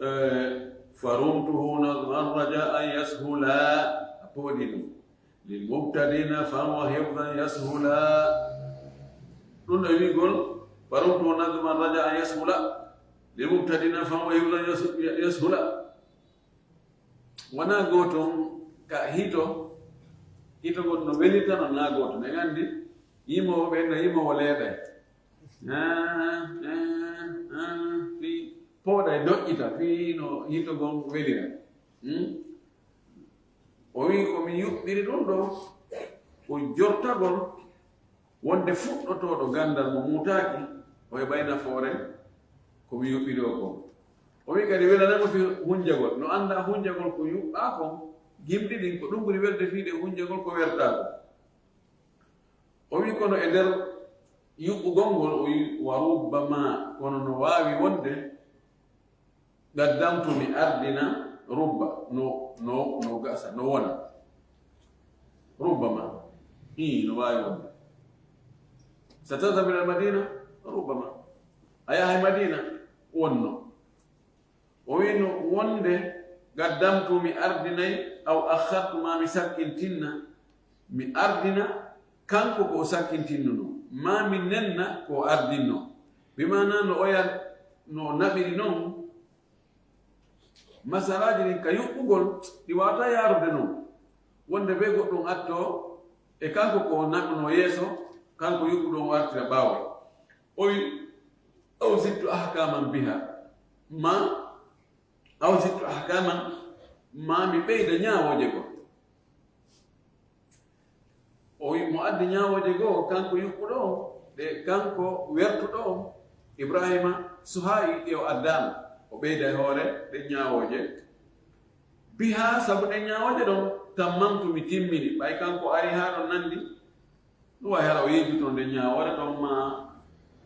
eh, farumtuhu nazman raja an yashula, a pooɗi ɗum. Lil mubtadina fahwa hifdan yashula. Ɗum ɗo wi'ugol, farumtuhu nazman raja an yashula. Lil mubtadina fahwa hifdan yash-, yashula. Wonaa gooto on ka hito, hito ngon no welirta non naa gooto. En anndi yimoowo ɓen no yimoowo leeɗay. Ah, ah, ah, fii pooɗay doƴƴita, fii no hito ngon welira. Hmm? O wi'i ko mi yuɓɓiri ɗum ɗo, ko jortagol wonde fuɗɗotooɗo ganndal mo muutaaki, o heɓay nafoore ko mi yuɓɓiri o kon. O wi'i kadi welanay mo fii hunjagol. No anndaa hunjagol ko yuɓɓaa kon, gimɗi ɗin ko ɗum ɓuri welde fii ɗe hunjagol ko wertaa kon. O wi'i kono e nder yuɓɓugol ngol, o wi'i wa rubbama, kono no waawi wonde, Qaddamtu, mi ardina, rubba, no, no, no gasa, no wona. Rubbama. Ii, no waawi wonde. Satadhhabu ila al-Madina? Rubbama. A yahay Madiina wonno. O wi'no wonde, qaddamtu, mi ardinay, aw akhartu, ma mi sakkintinna, mi ardina, kanko ko o sakkintinnuno, ma mi nenna ko o ardinno. Bi maanaa no oya, no o naɓiri non, masalaaji ɗin ka yuɓɓugol, ɗi waawataa yaarude non. Wonde bee goɗɗum attoo, e kanko ko o naɓuno yeeso, kanko yuɓɓuɗo on o artira ɓaawo. O wi, aw zidtu ahkaman biha, ma, aw zidtu ahkaman, ma mi ɓeyda ñaawooje goo. O wi, mo addi ñaawooje goo, kanko yuɓɓuɗo on, ɗe kanko wertuɗo on, Ibraahiima Suhaa'i, ɗe o addaama. O ɓeyda e hoore ɗen ñaawooje. Biha, sabu ɗen ñaawooje ɗon, tammamtu, mi timmini. Ɓay kanko ari haa ɗon nanndi, ɗum wa'i hara o yejjito nden ñaawoore ɗon, ma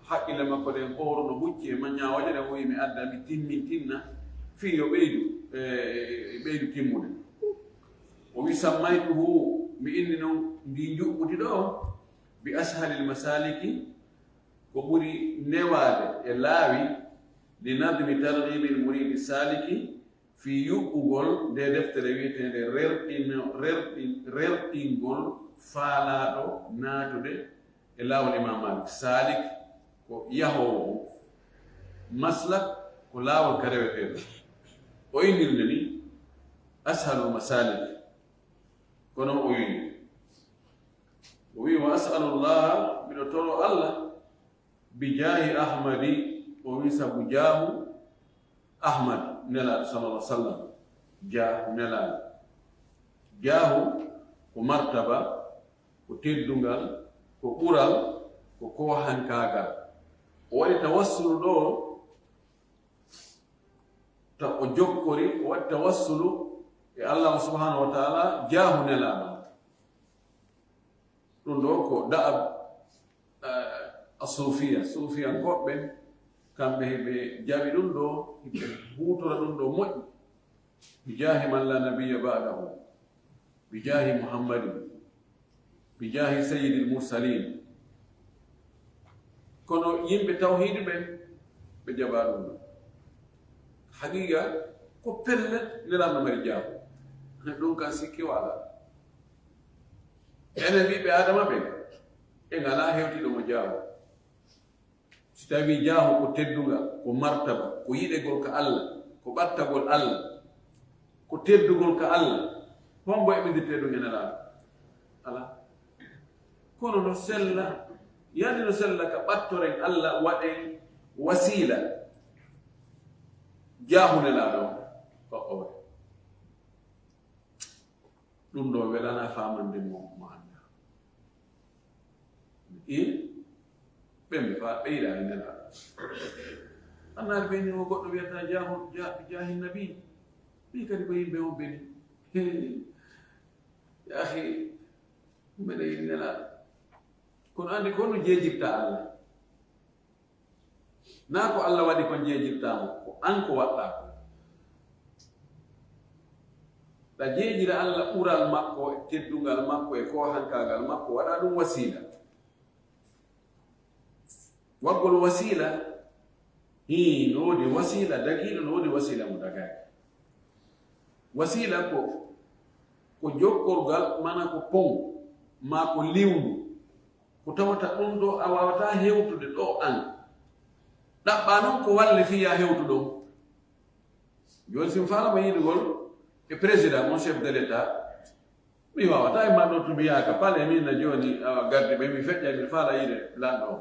haqqille makko ɗen ooru no hucci e ma ñaawooje ɗen, o wi'i, mi adda, mi timmintinna, fii yo ɓeydu, e, e, e ɓeydu timmude. O wi'i, sammaytuhu, mi inni non ndii njuɓɓudi ɗoo, bi ashalil masaliki, ko ɓuri newaade e laawi, li nadmi targhibil muridi saliki, fii yuɓɓugol ndee deftere wi'eteende rerɗino-, rerɗin-, rerɗingol faalaaɗo naatude e laawol Imaam Maalik. Saalik ko yahoowo on, maslak ko laawol ka rewetee ɗon. O innirnde ni Ashalul Masaalik. Kono o wi'i, o wi'i, wa as'alullaha, miɗo toroo Alla, bi jaahi Ahmadi, o wi'i sabu jaahu Ahmad, Nelaaɗo sallallahu alaihi wasallam, jaahu Nelaaɗo. Jaahu ko martaba, ko teddungal, ko ɓural, ko koohankaagal. O waɗi tawassulu ɗoo, ta o jokkori, o waɗi tawassulu e Allahu subhanahu wa ta'ala, jaahu Nelaaɗo. Ɗum ɗoo ko da'ab, eh, a suufiya, suufiyankooɓe, kamɓe heɓe jaɓi ɗum ɗoo, heɓe huutora ɗum ɗoo moƴƴi. Bi jaahi man la nabiyya ba'dahu, bi jaahi Muhammadin, bi jaahi sayyidil mursalin. Kono yimɓe tawhiidu ɓen, ɓe jaɓaa ɗum ɗoo. Haqiiqa, ko pellet, Nelaaɗo mari jaahu. Ɗum kan sikki wala. Enen ɓiɓɓe Aadama ɓen, en alaa hewtiiɗo mo jaahu. Si tawii jaahu ko teddungal, ko martaba, ko yiɗegol ka Alla, ko ɓattagol Alla, ko teddugol ka Alla, hombo eɓindirtee ɗum e Nelaaɗo? Alaa. Kono no sella, yani no sella ka ɓattoren Alla, waɗen wasiila jaahu Nelaaɗo on. Ko o waɗi. Ɗum ɗoo welanaa faamande mo, mo anndaa. I, ɓen ɓe faa ɓeyda e Nelaaɗo. Annaari ɓe ni o goɗɗo wiyata jaahu-, ja-, jaahi nabi. Ɓii kadi ko yimɓe on ɓe ni. He, ya akhi, mbeɗa yiɗi Nelaaɗo. Kono anndi ko no jeejirta Alla. Naa ko Alla waɗi kon jeejirtaa mo, ko an ko waɗɗaa kon. Ɗa jeejira Alla ɓural makko, e teddungal makko, e koohankaagal makko, waɗaa ɗum wasiila. Waggol wasiila, hii, no woodi wasiila dagiiɗo, no woodi wasiila mo dagaaki. Wasiila ko, ko jokkorgal, mana ko pon, maa ko liwndu, ko tawata ɗum ɗoo a waawataa hewtude ɗoo an. Ɗaɓɓaa non ko walle fii yaa hewtu ɗon. Jooni, si mi faalama yiidugol e président, mon chef de l'État, mi waawataa e maɗo to mi yaaka palais, min na jooni, awa, gardi ɓe, mi feƴƴa, mi faala yiide lanɗo on.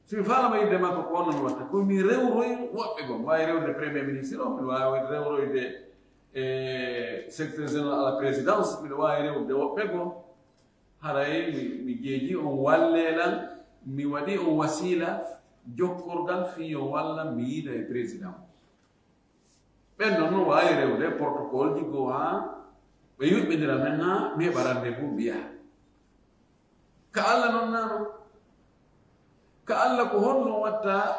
Si mi faalama yiide makko, ko on non mi watta. Ko mi rewroy woɓɓe goo. Mi waawi rewrude premier ministre on, mi waawi rewroyde, eh, secrétaire général à la présidence, miɗo waawi rewrude woɓɓe goo. Haray mi, mi jeeji on wallee lan, mi waɗi on wasiila jokkorgal fii yo wallan mi yiida e président. Ɓen non no waawi rewde protocole ji goo haa ɓe yuɓɓindira men haa mi heɓa rendez-vous mi yaha. Ka Alla non naa non. Ka Alla ko honno watta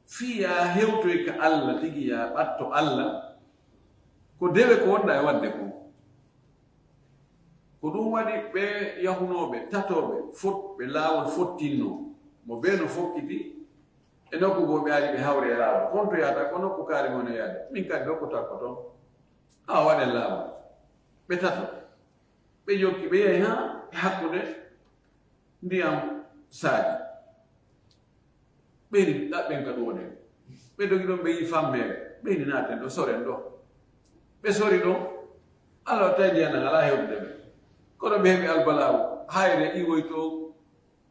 fii yaa hewtoy ka Alla tigi yaa ɓatto Alla? Ko dewe ko wonɗaa e waɗde kon. Ko ɗum waɗi ɓee yahunooɓe tatooɓe fot-, ɓe laawol fottinnoo, mo bee no fokkiti, E nokku goo ɓe ari ɓe hawri e laawol. Honto yahata? Ko nokku kaari mon e yaade. Min kadi nokku takko ton. Awa waɗen laawol. Ɓe tato. Ɓe jokki, ɓe yahi haa e hakkunde ndiyam saadi. Ɓe ni ɗaɓɓen ka ɗum wonen. Ɓe dogi ɗon, ɓe yi fammeere. Ɓe ni naaten ɗo, soren ɗo. Ɓe sori ɗon. Alla tawi ndiyan nan alaa hewtude ɓe. Kono ɓe heɓi albalaawu. Hayre iwoy to,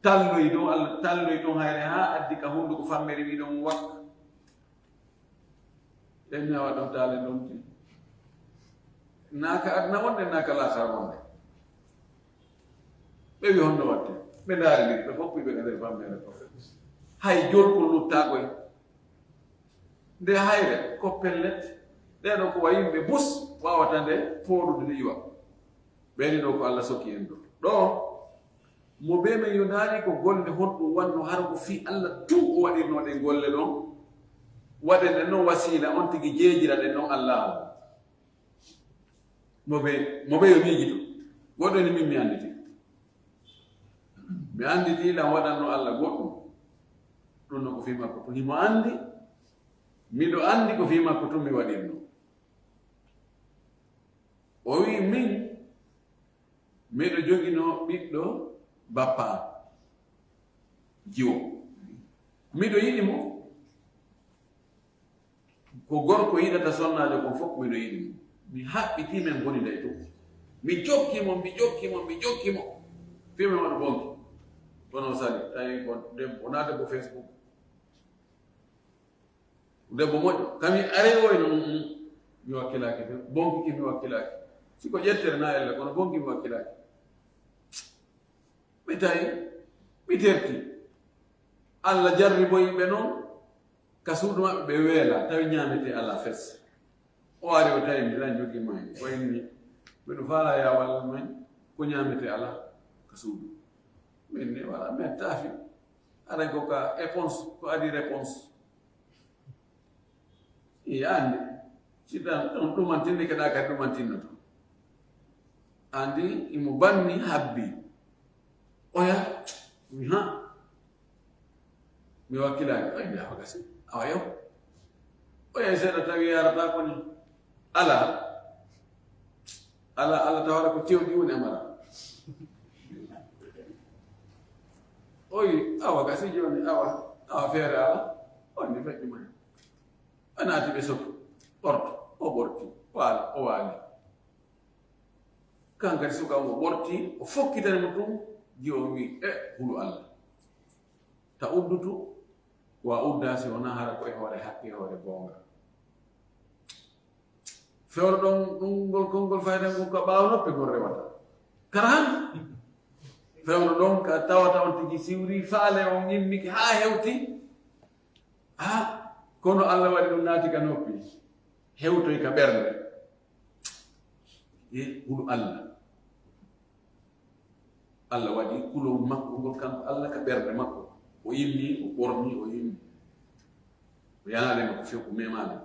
talloy ɗon, Alla talloy ɗon hayre haa addi ka hunduko fammeere wi ɗon wak. Ɗen ñaawa ɗon taale ɗon ti. Naa ka aduna wonde, naa ka laakara wonde. Ɓe wi honno watte? Ɓe ndaari ɗi, ɓe fof ɓe ka nder fammeere ko. Hay jorkol luttaakoy. Nde hayre ko pellet. Ɗee ɗoo ko wa yimɓe bus waawata nde fooɗude nde iwa. Ɓeeni ɗoo ko Alla sokki en ɗoo. Ɗoo, mo bee men yo ndaari ko golle honɗum wannoo hara ko fii Alla tun o waɗirnoo ɗen golle ɗon. Waɗen ɗen non wasiila, on tigi jeejira ɗen non Allaahu. Mo bee, mo bee yo miijito. Goɗɗo ni min mi annditi. Mi annditi lan waɗannoo Alla goɗɗum. Ɗum no ko fii makko tun. Himo anndi, miɗo anndi ko fii makko tun mi waɗirnoo. O wi'i min, miɗo joginoo ɓiɗɗo bappa an, jiwo. Miɗo yiɗi mo. Ko gorko yiɗata sonnaajo kon fof, miɗo yiɗi mo. Mi haɓɓitii men ngoni nde tun. Mi jokki mo, mi jokki mo, mi jokki mo. Fii men waɗu bonki. Kono o sali, tawi ko debbo, naa debbo Facebook. Debbo moƴƴo, kami are oy no, mm, mm, mi wakkilaaki fe, bonki ki mi wakkilaaki. Si ko ƴettere na elle, kono bonki mi wakkilaaki. Ɓe tawi, ɓe terti. Alla jarriboyi ɓe non, ka suudu maɓɓe ɓe weela, tawi ñaametee alaa fes. O ari o tawi mi lan jogii mo hen. O inni, miɗo faalaa yaa wallan men, ko ñaametee alaa ka suudu. Min ni wala men taafi. Aray ko ka réponse, ko adi réponse. I anndi. Si tan ɗum ɗumantinni keɗaa kadi ɗumantinnoto. Anndi imo banni habbi. Oya, mi ha. Mi wakkilaaki. Ay, mi awa gasi. Awa yo. Oya seeɗa tawi yarata ko ni. Ala. Ala, ala tawara ko tewɗi woni e mara. Oyi, awa gasi jooni, awa, awa feere ala. On ni feƴƴi mo hen. O naati ɓe soto. Ɓorto. O ɓorti. Waala, o waali. Kan kadi suka o ɓorti, o fokkitani mo tun, jiwo o wi'i, "E, hulu Alla. Ta uddutu, wa udda si wonaa hara ko e hoore haqqe, e hoore goonga." Fewndo ɗon, ɗum ngol konngol fayda ngol ko ɓaawo noppi ngol rewata. Kara han. Fewndo ɗon ka tawata on tigi siwri, faale on immike haa hewti. Ha, kono Alla waɗi ɗum naati ka noppi. Hewtoy ka ɓernde. E hulu Alla. Alla waɗi kulol makko ngol kanko Alla ka ɓernde makko. O immi, o ɓorni, o immi. O yanaade mo ko few, o memaade.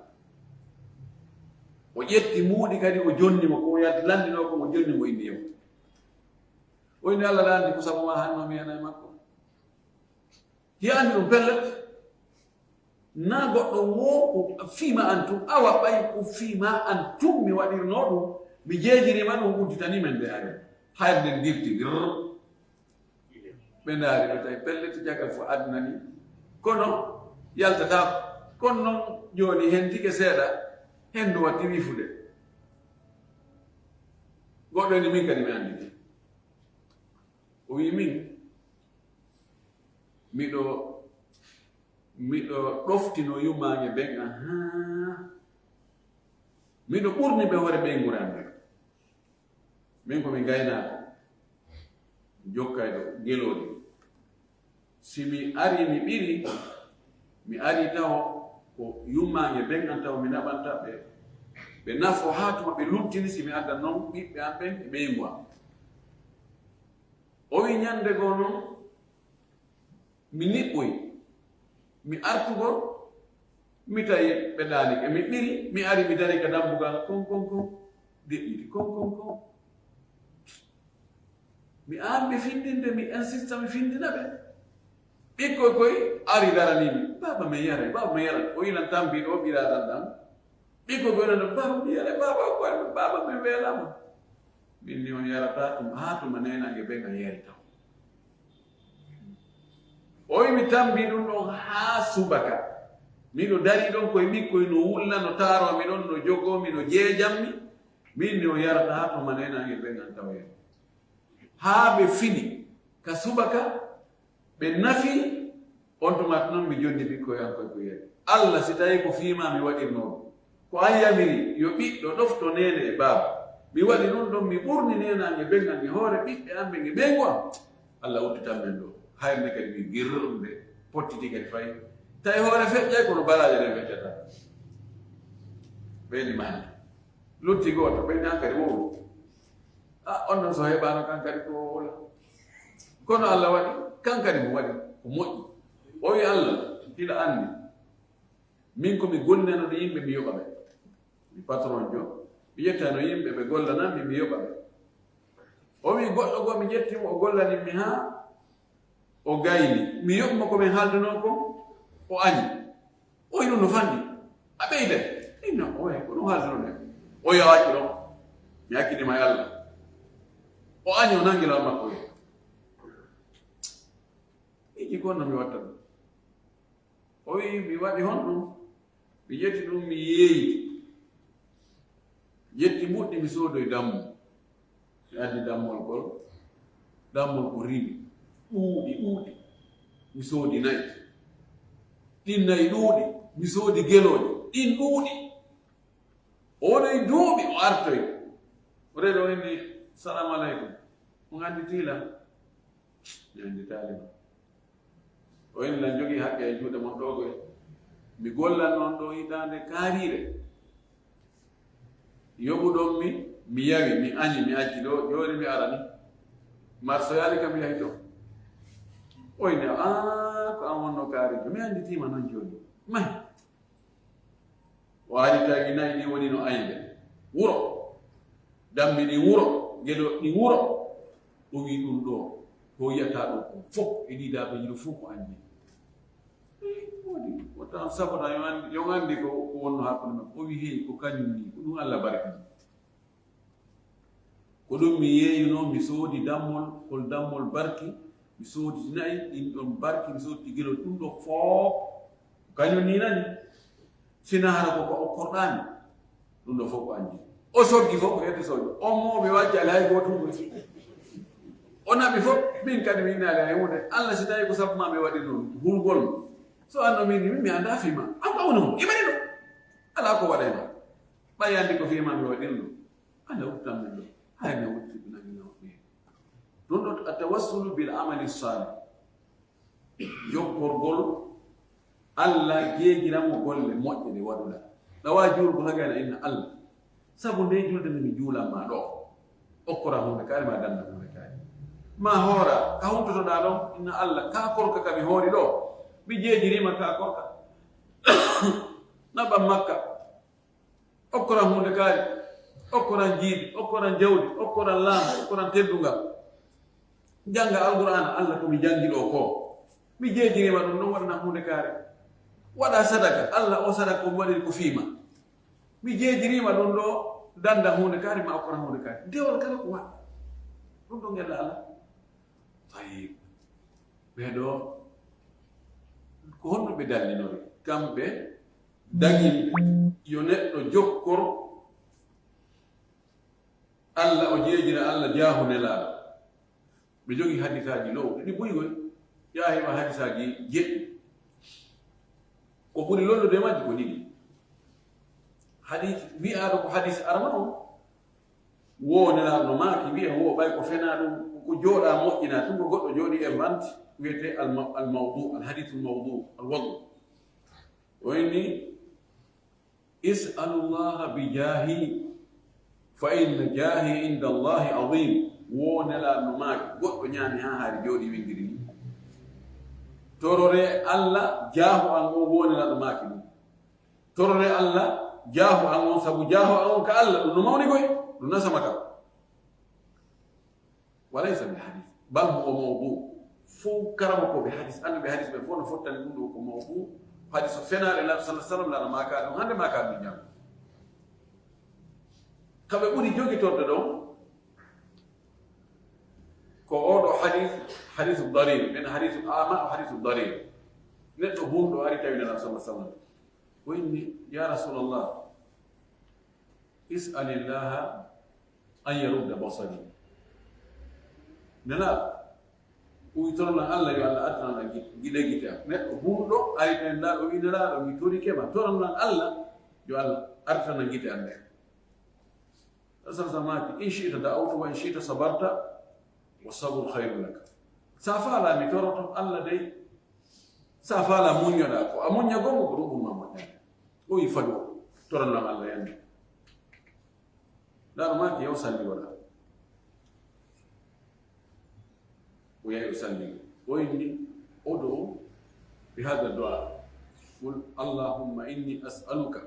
O ƴetti muuɗi kadi, o jonni mo, ko o yalti lanndinoo ko, o jonni mo indi yew. O inni Alla laandi ko sabu maa hanno mi yana e makko. Hiya anndi ɗum pellet. Naa goɗɗo woo ko fiima an tun, awa ɓay ko fiima an tun mi waɗirnoo ɗum, mi jeejiriima ɗum, udditanii men nde ari. Hayre nden dirti, rrr. Ɓe ndaari ɓe tawi pellet jagal fo aduna ni. Kono yaltataako. Kono non jooni hentike seeɗa, hendu watti wifude. Goɗɗo ni min kadi mi annditi. O wi'i min, miɗo, miɗo ɗoftino yummaange ɓen, ahaa. Miɗo ɓurni ɓe hoore ɓeynguure an nden. Min ko mi gaynaako, jokkayɗo gelooɗi. Si mi arii, mi ɓirii, mi arii taho ko yummaange ɓen an taho mi naɓanta ɓe, ɓe nafo haa tuma ɓe luttini, si mi adda non ɓiɓɓe an ɓen e ɓeyngu an. O wi'i, ñannde goo non, mi niɓɓoyi, mi artugol, mi tawi ɓe ɗaanike. Mi ɓiri, mi ari, mi dari ka dambugal, kon, kon, kon, deƴƴiti, kon, kon, kon. Mi aan ɓe findinde, mi insista, mi findina ɓe. Ɓikkoy koy ari daranii mi, "Baaba men yaray, baaba men yaray." O yilan tambiiɗo o ɓiraaɗan ɗan. Ɓikkoy koy nana, "Baaba men yaray, baaba ko waɗi, baaba men weelaama." Min ni on yarataa ɗum haa tuma neenaange ɓen an yari taw. O wi'i mi tambii ɗum ɗon haa subaka. Miɗo darii ɗon koye ɓikkoy no wulla, no taaroo mi ɗon, no jogoo mi, no jeejan mi. Min ni on yarataa haa tuma neenaange ɓen an taw yari. Haa ɓe fini ka subaka, ɓe nafi, on tuma non mi jonni ɓikkoy an koy ko yari. Alla, si tawii ko fii maa mi waɗirnoo ɗum, ko an yamiri yo ɓiɗɗo ɗofto neene e baaba, mi waɗi ɗum ɗon, mi ɓurni neenaange ɓen an e hoore ɓiɓɓe an ɓen e ɓeyngu an. Alla udditan men ɗoo. Hayre nde kadi mi girrunde, pottitii kadi fay. Tawi hoore feƴƴay kono baraaje ɗen feƴƴataa. Ɓeydi mahdi. Lutti gooto, ɓeydi hankadi wowlu. A, on non so heɓaano kan kadi ko wowla. Kono Alla waɗi, kan kadi mo waɗi, ko moƴƴi. O wi'i Alla, hiɗa anndi. Min ko mi gollinano ɗo yimɓe, mi yoɓa ɓe. Mi patron jo, mi ƴettano yimɓe, ɓe gollanammi, mi yoɓa ɓe. O wi'i goɗɗo goo, mi ƴetti mo, o gollani mi haa o gayni. Mi yoɓi mo ko min haaldunoo kon, o añi. O wi'i ɗum no fanɗi. A ɓeyday. Inna, o wi'i, ko ɗum haaldunoɗen. O wi'i, a accu ɗon. Mi hakkilii ma e Alla. O añi, o nangi lawol makko, o wi'i, "Iji ko no mi watta ɗum?" O wi'i, "Mi waɗi honɗum? Mi ƴetti ɗum, mi yeeyi. Ƴetti mbuɗɗi, mi soodoyi dammu." Mi addi dammol ngol. Dammol ko riiwi. Ɗuuɗi, ɗuuɗi. Mi soodi nayi. Ɗin nayi ɗuuɗi. Mi soodi gelooɗi. Ɗin ɗuuɗi. O waɗoyi duuɓi, o artoyi. O reeɗo o inni, "Salaamu aleykum. On annditii lan?" Mi annditaali ma. O inni lan jogii haqqe e juuɗe mon ɗoo koy. Mi gollan non ɗoo hitaande kaariire. Yoɓuɗon mi, mi yawi, mi añi, mi acci ɗoo, jooni mi arani. Marsoyaali kam mi yahi ɗoo. O inni, "Aa, ko an wonnoo kaariijo. Mi annditii ma non jooni." Mahi. O ari tawi nayi ɗin woni no ayɓe. Wuro. Dammi ɗin wuro. Gelo ɗin wuro. O wi'i ɗum ɗoo. Ko yi'ataa ɗoo ko fof e ɗii daabeeji ɗoo fof ko an jeyi. Eh, woodi. Wota on sabota yo anndi, yo on anndi ko, ko wonno hakkunde maɓɓe. O wi'i, "Hey, ko kañum nii. Ko ɗum Alla barki." Ko ɗum mi yeeyunoo, mi soodi dammol, kol dammol barki, mi soodi na'i, ɗin ɗon barki, mi soodi gilo, ɗum ɗo fof. Kañum ni nani, sina hara ko ko okkorɗaami, ɗum ɗo fof ko an jeyi. O soggi fof, o yetti soggi. On mo mi waccaali hay gooto mo. O naɓi fof, min kadi mi innaali hay huunde. Alla, si tawii ko sabu maa mi waɗi ɗum, hurgol mo. So anno min, min mi anndaa fii maa. An ko woni hon? Imani ɗo. Alaa ko waɗay ma. Ɓay anndi ko fii maa mi waɗi ɗum. Ana wuttan men ɗo. Hay mi wutti ɗum nangi nawa ɓe. Ɗum ɗo at-tawassulu bil amali salih. Jokkorgol Alla jeejira mo golle moƴƴe ɗe waɗuɗaa. Ɗawa juulgol hagana inna Alla. Sabu nde julde nde mi juulan ma ɗo. Okkora huunde kaari ma danda huunde kaari. Ma hoora ka huntotoɗaa ɗon inna Alla ka korka ka mi hoori ɗo. Mi jeejiriima ka korka. Naɓan makka. Okkoran huunde kaari, okkoran jiidi, okkoran jawdi, okkoran laamu, okkoran teddungal. Jannga Alqur'aana, Alla ko mi janngi ɗoo ko. Mi jeejiriima ɗum, ɗum waɗana huunde kaari. Waɗa sadaka, Alla o sadaka ko mi waɗiri ko fii ma. Mi jeejiriima ɗum ɗoo, dannda huunde kaari ma okkoran huunde kaari. Dewol kala ko waɗa. Ɗum ɗon ngella Alla. Tayyib. Ɓee ɗoo, ko honno ɓe dallinori? Kamɓe daginde yo neɗɗo jokkor Alla, o jeejira Alla, jaahu Nelaaɗo. Ɓe jogii hadisaaji lo'uɗi, ɗi buy koy. Yaa heɓa hadisaaji jeɗɗi. Ko ɓuri lollude e majji ko ɗiɗi. Hadis wi'aaɗo ko hadis arano on, wo Nelaaɗo no maaki, wi'e wo ɓay ko fenaa ɗum, ko jooɗaa moƴƴinaa, tun ko goɗɗo jooɗii e vente, wiyetee al-, al-mawdu, al-hadisul mawdu, al-wadu. O inni, "Is'alullaha bi jaahi, fa inna jaahi inda Allahi azim." Wo Nelaaɗo no maaki, goɗɗo ñaami haa haari jooɗii winndiri ni. Tororee Alla jaahu an on, wo Nelaaɗo maaki ɗum. Tororee Alla jaahu an on, sabu jaahu an on ka Alla, ɗum no mawni koy, ɗum na sama ka. Wa laysa bil hadith, bal huwa mawdu. Fow karamokooɓe hadis, annduɓe hadis ɓen fow no fottani ɗum ɗoo ko mawdu, hadis o fenaare Laaɗo sallallahu alaihi wasallam, Laaɗo maaka ɗum, hande maaka ɗum ñaama. Ka ɓe ɓuri jogitorde ɗon, ko oo ɗoo hadis, hadisu darir, ɓen hadisu ama, o hadisu darir. Neɗɗo hunɗo ari tawi Nelaaɗo sallallahu alaihi wasallam. O inni, "Ya Rasulallah, is'alillaha an yarudda basari." Nelaaɗo, o wi, "Toranan Alla, yo Alla artiran lan gite, gite, gite am." Neɗɗo hunɗo ari tawi Nelaaɗo, o wi, "Nelaaɗo, mi torike ma, toranan Alla, yo Alla artiran lan gite am ɗen." Sallallahu alaihi wasallam maaki, "In shi'ta da'awtu wa in shi'ta sabarta, wa sabru khairun lak." Si a faalaa mi toroto, Alla dey, si a faalaa muññoɗaa, ko a muñña goo ko ɗum ɓuri ma moƴƴande. O wi, "Fadu, toran lan Alla yande." Nelaaɗo maaki, "Yaw salli waɗa." O yahi o salli. O inni, "Ud'u bi hadha du'a. Qul, Allahumma inni as'aluka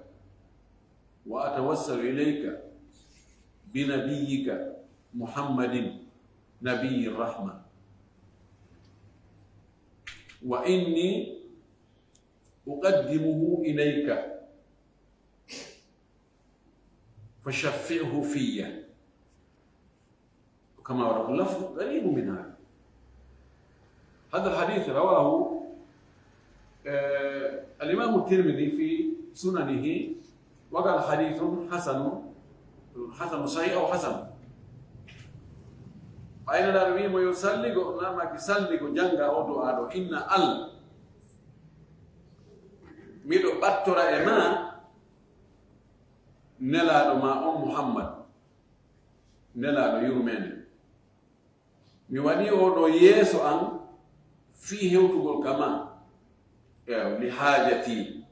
wa atawassalu ilayka bi nabiyyika Muhammadin nabiyyi rahma. Wa inni uqaddimuhu ilayka." فشفعه في. كما ورد اللفظ قريب من هذا. هذا الحديث رواه، آه، الإمام الترمذي في سننه، وقال حديث حسن، حسن صحيح أو حسن. Ɓay Nelaaɗo wi'i mo yo salligo, Nelaaɗo maaki salligo, jannga oo du'aa ɗoo, inna Alla, miɗo ɓattora e maa Nelaaɗo maa on Muhammad, Nelaaɗo yurmeende. Mi waɗii oo ɗoo yeeso an fii hewtugol ka maa. Eewa, li haajati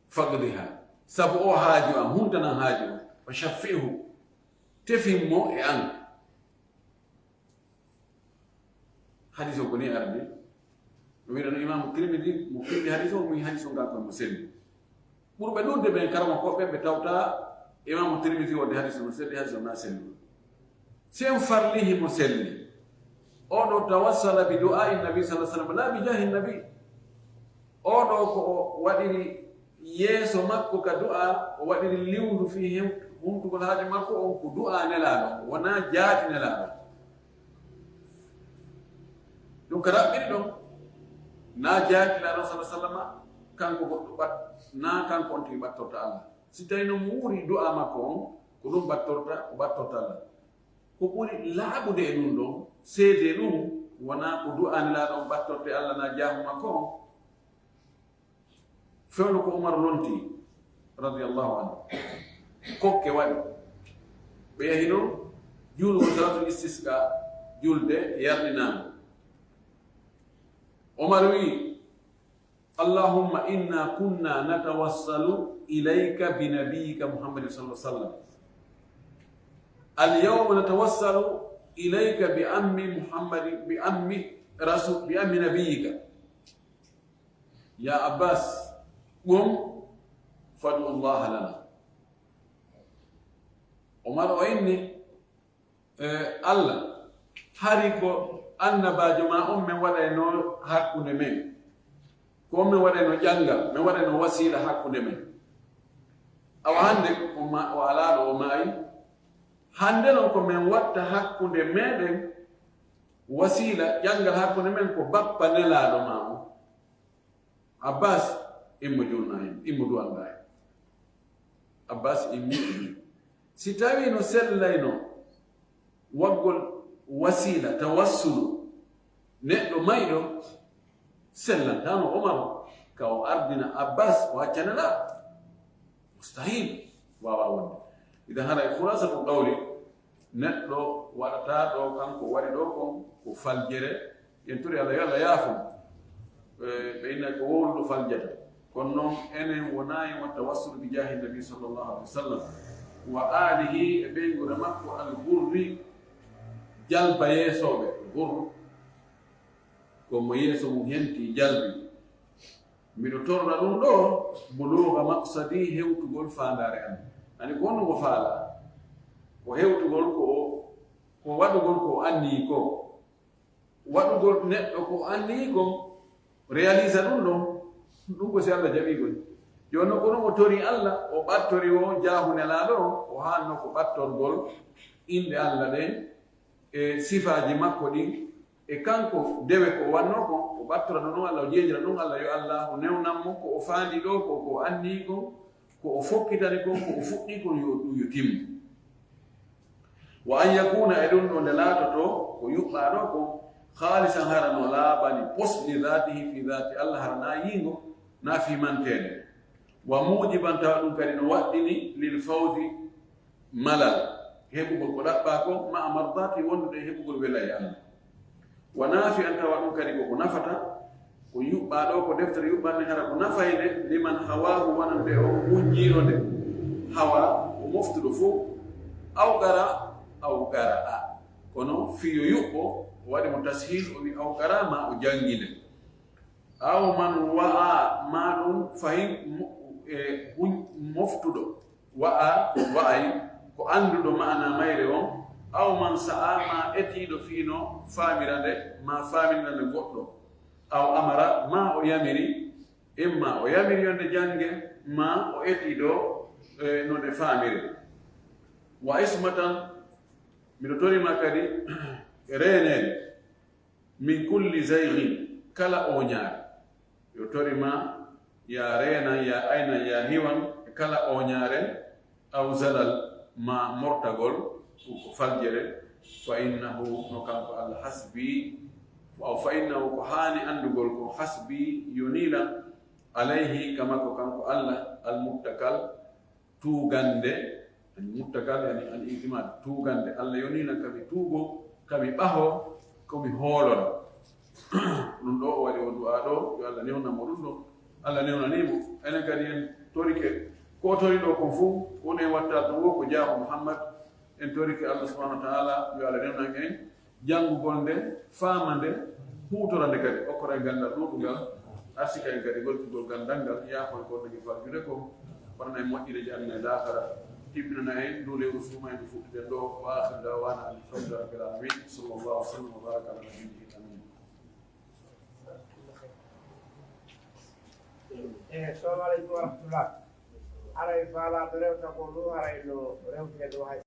faqdiha. Sabu oo haaju an, huntanan haaju an. Wa shaffi'hu. Tefin mo e an. Hadis o ko ni ardi. No wi'uɗon Imaamu Tirmidi, mo findi hadis o, mo wi'i hadis o ngal kon mo selli. Ɓurɓe ɗuuɗude ɓen karamokooɓe ɓe tawta Imaamu Tirmidi wonde hadis o no selli, hadis o na selli. Si en farlihi mo selli. Oo ɗoo tawassala bi du'aa'i nabi sallallahu alaihi wasallam, la bi jaahi nabi. Oo ɗoo ko o waɗiri yeeso makko ka du'aa, o waɗiri liwndu fii hen huntugol haaju makko on ko du'aa Nelaaɗo, wonaa jaati Nelaaɗo. Ɗum ka raɓɓiri ɗon, naa jaati Nelaaɗo sallallahu alaihi wasallam, kanko goɗɗo ɓat-, naa kanko on tigi ɓattorta Allah. Si tawii non mo wuuri du'aa makko on, ko ɗum ɓattorta, o ɓattorta Allah. Ko ɓuri laaɓude e ɗum ɗon, seedee ɗum, wonaa ko du'aa Nelaaɗo on ɓattorte Allah naa jaahu makko on. Fewndo ko Umar lonti, radiyallahu anhu. Kokke waɗi. Ɓe yahi non, juulugol salatul istisqa, julde yarlinaango. Umar wi'i, "Allahumma inna kunna natawassalu ilayka bi nabiyyika Muhammadin sallallahu alaihi wasallam. Al yawma natawassalu ilayka bi ammi Muhammadin, bi ammi rasul, bi ammi nabiyyika." Ya Abbas, qum fad'u Allah lana. Umar o inni, "Eh, Allah, hari ko annabaajo maa on men waɗayno hakkunde men. Ko on men waɗayno ƴanngal, men waɗayno wasiila hakkunde men. Awa hannde o ma-, o alaa ɗoo, o maayi. Hannde non ko men watta hakkunde meɗen wasiila, ƴanngal hakkunde men ko bappa Nelaaɗo maa on." Abbas, immo julna en, immo du'anɗa en. Abbas immi. Si tawii no sellayno waggol wasiila, tawassulu, neɗɗo mayɗo, sellantaano Umar ka o ardina Abbas, o acca Nelaaɗo. Mustahil, waawaa wonde. Idan haray khulasatul qawli, neɗɗo waɗataa ɗoo, kanko waɗi ɗoo kon ko faljere. En turi Allah, yo Allah yaafo mo. Eh, ɓe inna ko wowluɗo faljata. Kono non, enen wonaa en watta tawassul bi jaahi Nabi sallallahu alaihi wasallam. Wa alihi, e ɓeynguure makko al ghurri, jalba yeesooɓe. Ghurr, ko mo yeeso mum henti jalbi. Miɗo torra ɗum ɗoo, buluuga maqsadi, hewtugol faandaare an. Ani ko honno ngo faalaa? Ko hewtugol ko, ko waɗugol ko o anniyii ko. Waɗugol neɗɗo ko anniyii kon, réalisa ɗun ɗon, ɗun ko si Alla jaɓii kon. Jooni non ko ɗun o torii Alla, o ɓattori o jaahu Nelaaɗo on, o haanno ko ɓattorgol inɗe Alla ɗen, e sifaaji makko ɗin, e kanko dewe ko o wannoo kon, o ɓattora ɗun Alla, o jeejira ɗun Alla, yo Allaahu newnan mo ko o faandii ɗoo ko, ko o anniyii kon, ko o fokkitani kon, ko o fuɗɗii kon, yo ɗun yo timmu. Wa an yakuna, e ɗun ɗon nde laatotoo ko yuɓɓaa ɗoo kon, khaalisan hara no laaɓani, pos li dhatihi fi dhati Alla, hara naa yiingo, naa fiimanteende. Wa mujiban, tawa ɗun kadi no waɗɗini, lil fawzi, malal, heɓugol ko ɗaɓɓaa kon, ma'a mardati, wondude e heɓugol welay Alla. Wa nafi'an, tawa ɗun kadi ko ko nafata, ko yuɓɓaa ɗoo, ko deftere yuɓɓande hara ko nafayde, liman hawaahu, wonande on hunjiiɗo nde, hawa, o moftuɗo fow, aw qara, aw qara'a. Kono fii yo yuɓɓo, o waɗi mo tashil, o wi'i aw qara, maa o janngi nde. Aw man wa'a, maa ɗun fahin mo-, e hun-, moftuɗo. Wa'a, wa'ay, ko annduɗo ma'ana mayre on, aw man sa'a, maa etiiɗo fii no faamira nde, maa faaminira nde goɗɗo, aw amara, maa o yamiri, imma o yamiri yo nde jannge, maa o etiiɗo, e, no nde faamiri. Wa ismatan, miɗo tori maa kadi reeneede. Min kulli zayqin, kala ooñaare. Yo tori maa, yaa reenan, yaa aynan, yaa hiwan, e kala ooñaare, aw zalal, maa mortagol, ko faljere, fa innahu, no kanko Alla, hasbi, aw fa innahu, ko haani anndugol ko, hasbi, yonii lan, alayhi, ka makko kanko Alla, almuttakal, tuugannde, yani muttakal, yani al-i'timad, tuugannde. Alla yonii lan ka mi tuugoo, ka mi ɓahoo, ko mi hoolora. Ɗun ɗoo o waɗi o du'aa ɗoo, yo Alla newnan mo ɗun ɗoo. Alla newnanii mo. Enen kadi en torike, ko o tori ɗoo kon fow, ko woni en wattaade ɗun woo ko jaahu Muhammad. En torike Alla subhanahu wa ta'ala, yo Alla newnan en. Janngugol nde, faama nde, huutora nde kadi, okkora en ganndal ɗuuɗungal, arsika en kadi goltugol ganndal ngal, yaafo en ko wonɗen e farjude kon, waɗana en moƴƴereeji aduna e laakara, timmina en nduu lewru suumayee ndu fuɗɗuɗen ɗoo, wa aakhiru da'waanaa anil hamdu lillahi rabbil aalamiin, sallallaahu wa sallam wa baaraka alaa nabiyyihil amiin. Eh, assalamu aleykum wa rahmatullah. Haray faalaaɗo rewtagol ɗoo, haray no rewti e ɗoo hay.